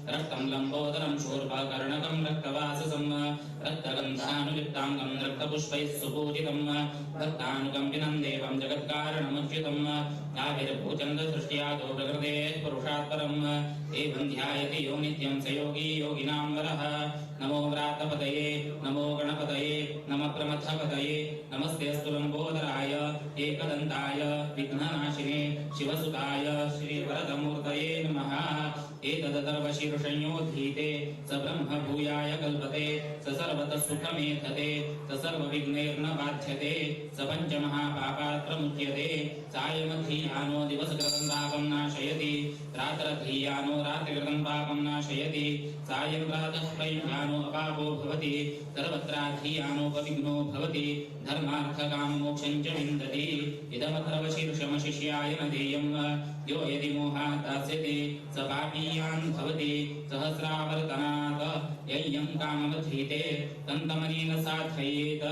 रक्तं लम्बोदरं शूर्पकर्णकं रक्तवाससं रक्तगन्धानुलिप्ताङ्गं रक्तपुष्पैः सुपूजितं भक्तानुकम्पिनं देवं जगत्कारणमुच्युतं आविर्भूचन्द्रसृष्ट्यादौ प्रकृतेः पुरुषात् परम् एवं ध्यायति यो नित्यं स योगी योगिनां वरः। नमो व्रातपतये, नमो गणपतये, नमः प्रमथपतये, नमस्ते अस्तु लम्बोदराय एकदन्ताय विघ्ननाशिने शिवसुताय श्रीवरदमूर्तये नमः। एतदथर्वशीर्षण्योधीते स ब्रह्म भूयाय कल्पते, स सर्वतः सुखमेधते, स सर्वविघ्नैर्न बाध्यते, स पञ्चमहापापात् प्रमुच्यते। सायमधीयानो दिवसकृतं पापं नाशयति, रात्रधीयानो रात्रिकृतं पापं नाशयति, सायं प्रातः प्रयुञ्जानो अपापो भवति, सर्वत्राधीयानोपविघ्नो भवति, धर्मार्थकाममोक्षं च विन्दति। इदमथर्वशीर्षमशिष्याय न देयं, यो यदि मोहात् दास्यति स पापीयान् भवति सहस्रावर्तनात्। यं काममधीते तन्तमनेन साधयेत्,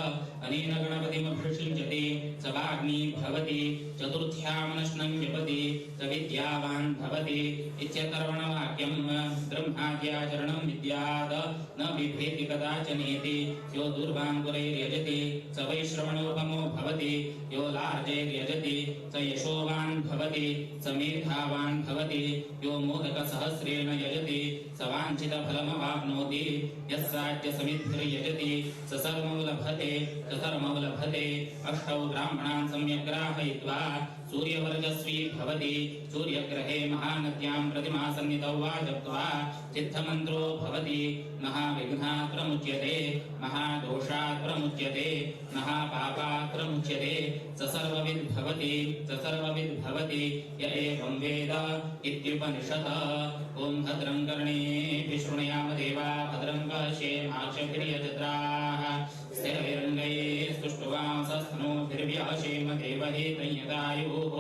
अनेन गणपतिमभिषिञ्चति स वाग्मी भवति, चतुर्थ्यामनश्नं जपति स विद्यावान् भवति। इत्यथर्वणवाक्यं ब्रह्माद्याचरणं विद्यात् न बिभेति कदाचनेति। यो दूर्वाङ्कुरैर्यजति स वैश्रवणोपमो भवति, यो लार्जैर्यजति स यशोवान् भवति, स मेधावान् भवति। यो मोदकसहस्रेण यजति स वाञ्छितफलमवाप्नोति। यः साज्यसमिद्भिर्यजति स सर्वं लभते, स सर्वं लभते। अष्टौ ब्राह्मणान् सम्यग्राहयित्वा सूर्यवर्चस्वी भवति। सूर्यग्रहे महानद्यां प्रतिमा सन्निधौ वा जप्त्वा सिद्धमन्त्रो भवति। महाविघ्नात् प्रमुच्यते, महादोषात् प्रमुच्यते, महापापात् प्रमुच्यते, स सर्वविद् भवति, स सर्वविद् भवति। य एवं वेद इत्युपनिषत्। ॐ भद्रं कर्णेभिः शृणुयाम देवा, भद्रं पश्येमाक्षभिर्यजत्राः, स्थिरैरङ्गैः स्तुष्टुवांसस्तनूभिर्व्यशेम देवहितं यदायुः।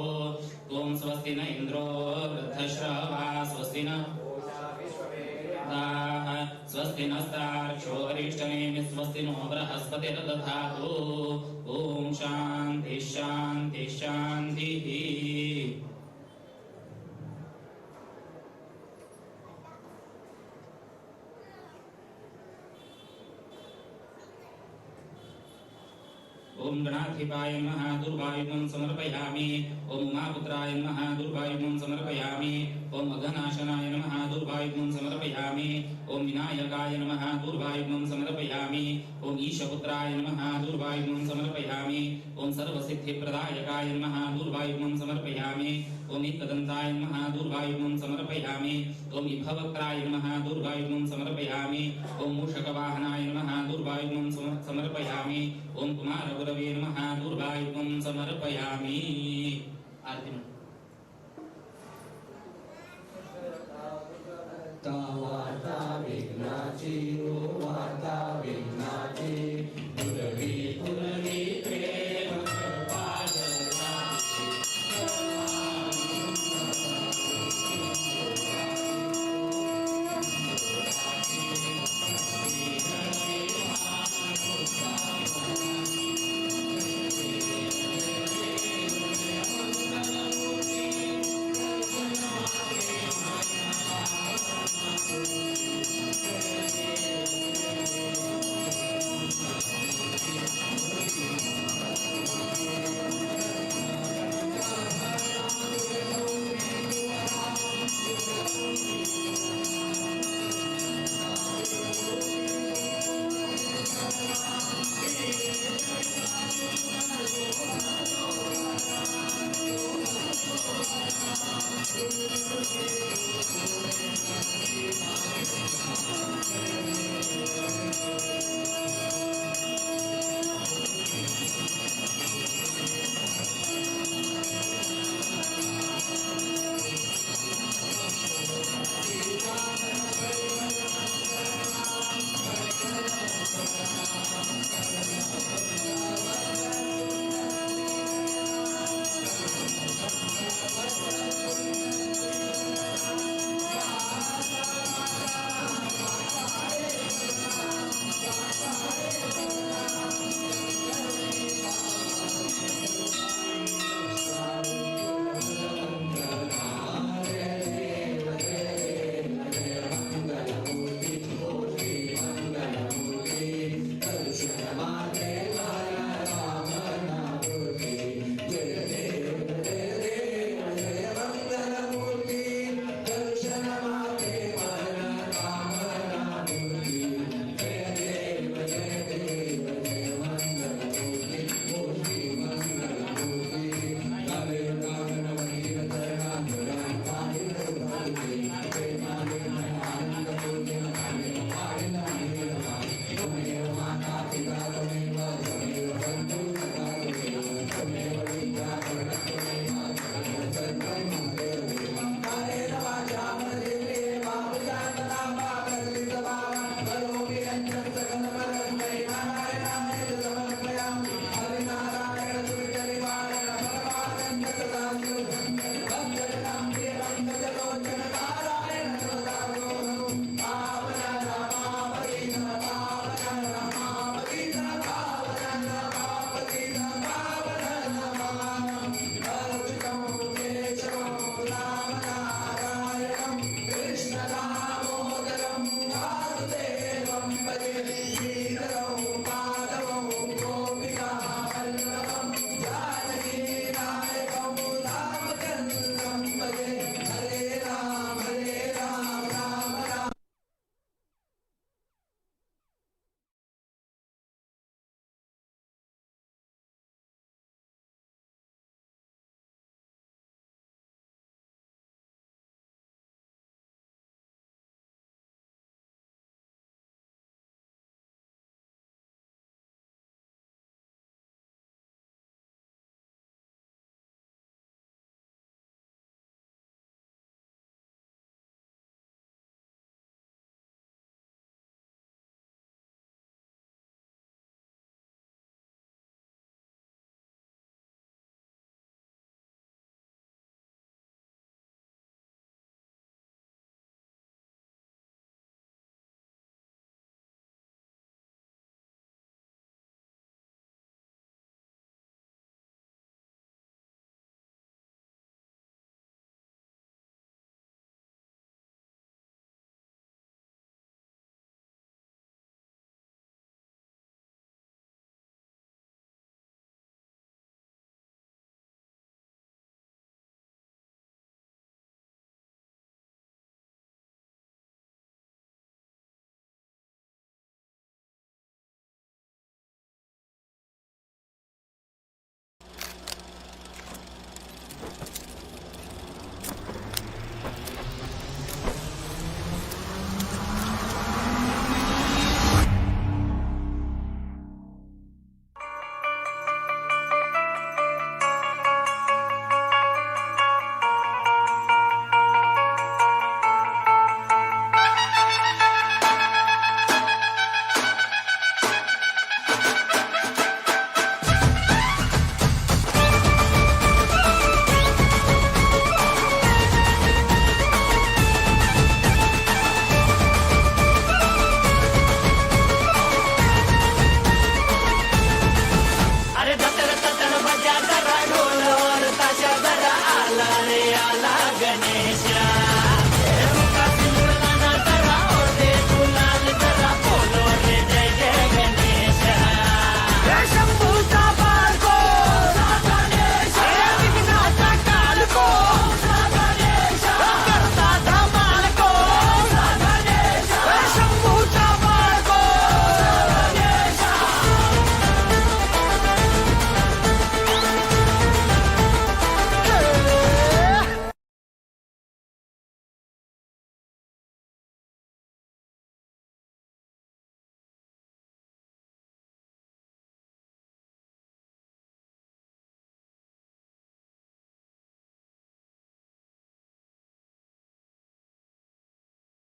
ॐ स्वस्ति न इन्द्रो वृद्धश्रवाः, स्वस्ति न स्वस्ति नस्तार्क्ष्यो अरिष्टनेमिः, स्वस्ति नो बृहस्पतिर्दधातु। ॐ शान्ति शान्ति शान्तिः। ॐ ओम गणाधिपाय नमः दुर्वायुगं समर्पयामि। ओम उमापुत्राय नमः दुर्वायुगं समर्पयामि। ओम अघनाशनाय नमः दुर्वायुगं समर्पयामि। ओम विनायकाय नमः दुर्वायुगं समर्पयामि। ओम ईशपुत्राय नमः दुर्वायुगं समर्पयामि। ओम सर्वसिद्धिप्रदायकाय नमः दुर्वायुगं समर्पयामि। ओम एकदन्ताय नमः दुर्वायुगं समर्पयामि। ओम विभवक्त्राय नमः दुर्वायुगं समर्पयामि। ओम मूषकवाहनाय नमः दुर्वायुगं समर्पयामि। ओम कुमारगुरवे नमः दुर्वायुगं समर्पयामि। आरती।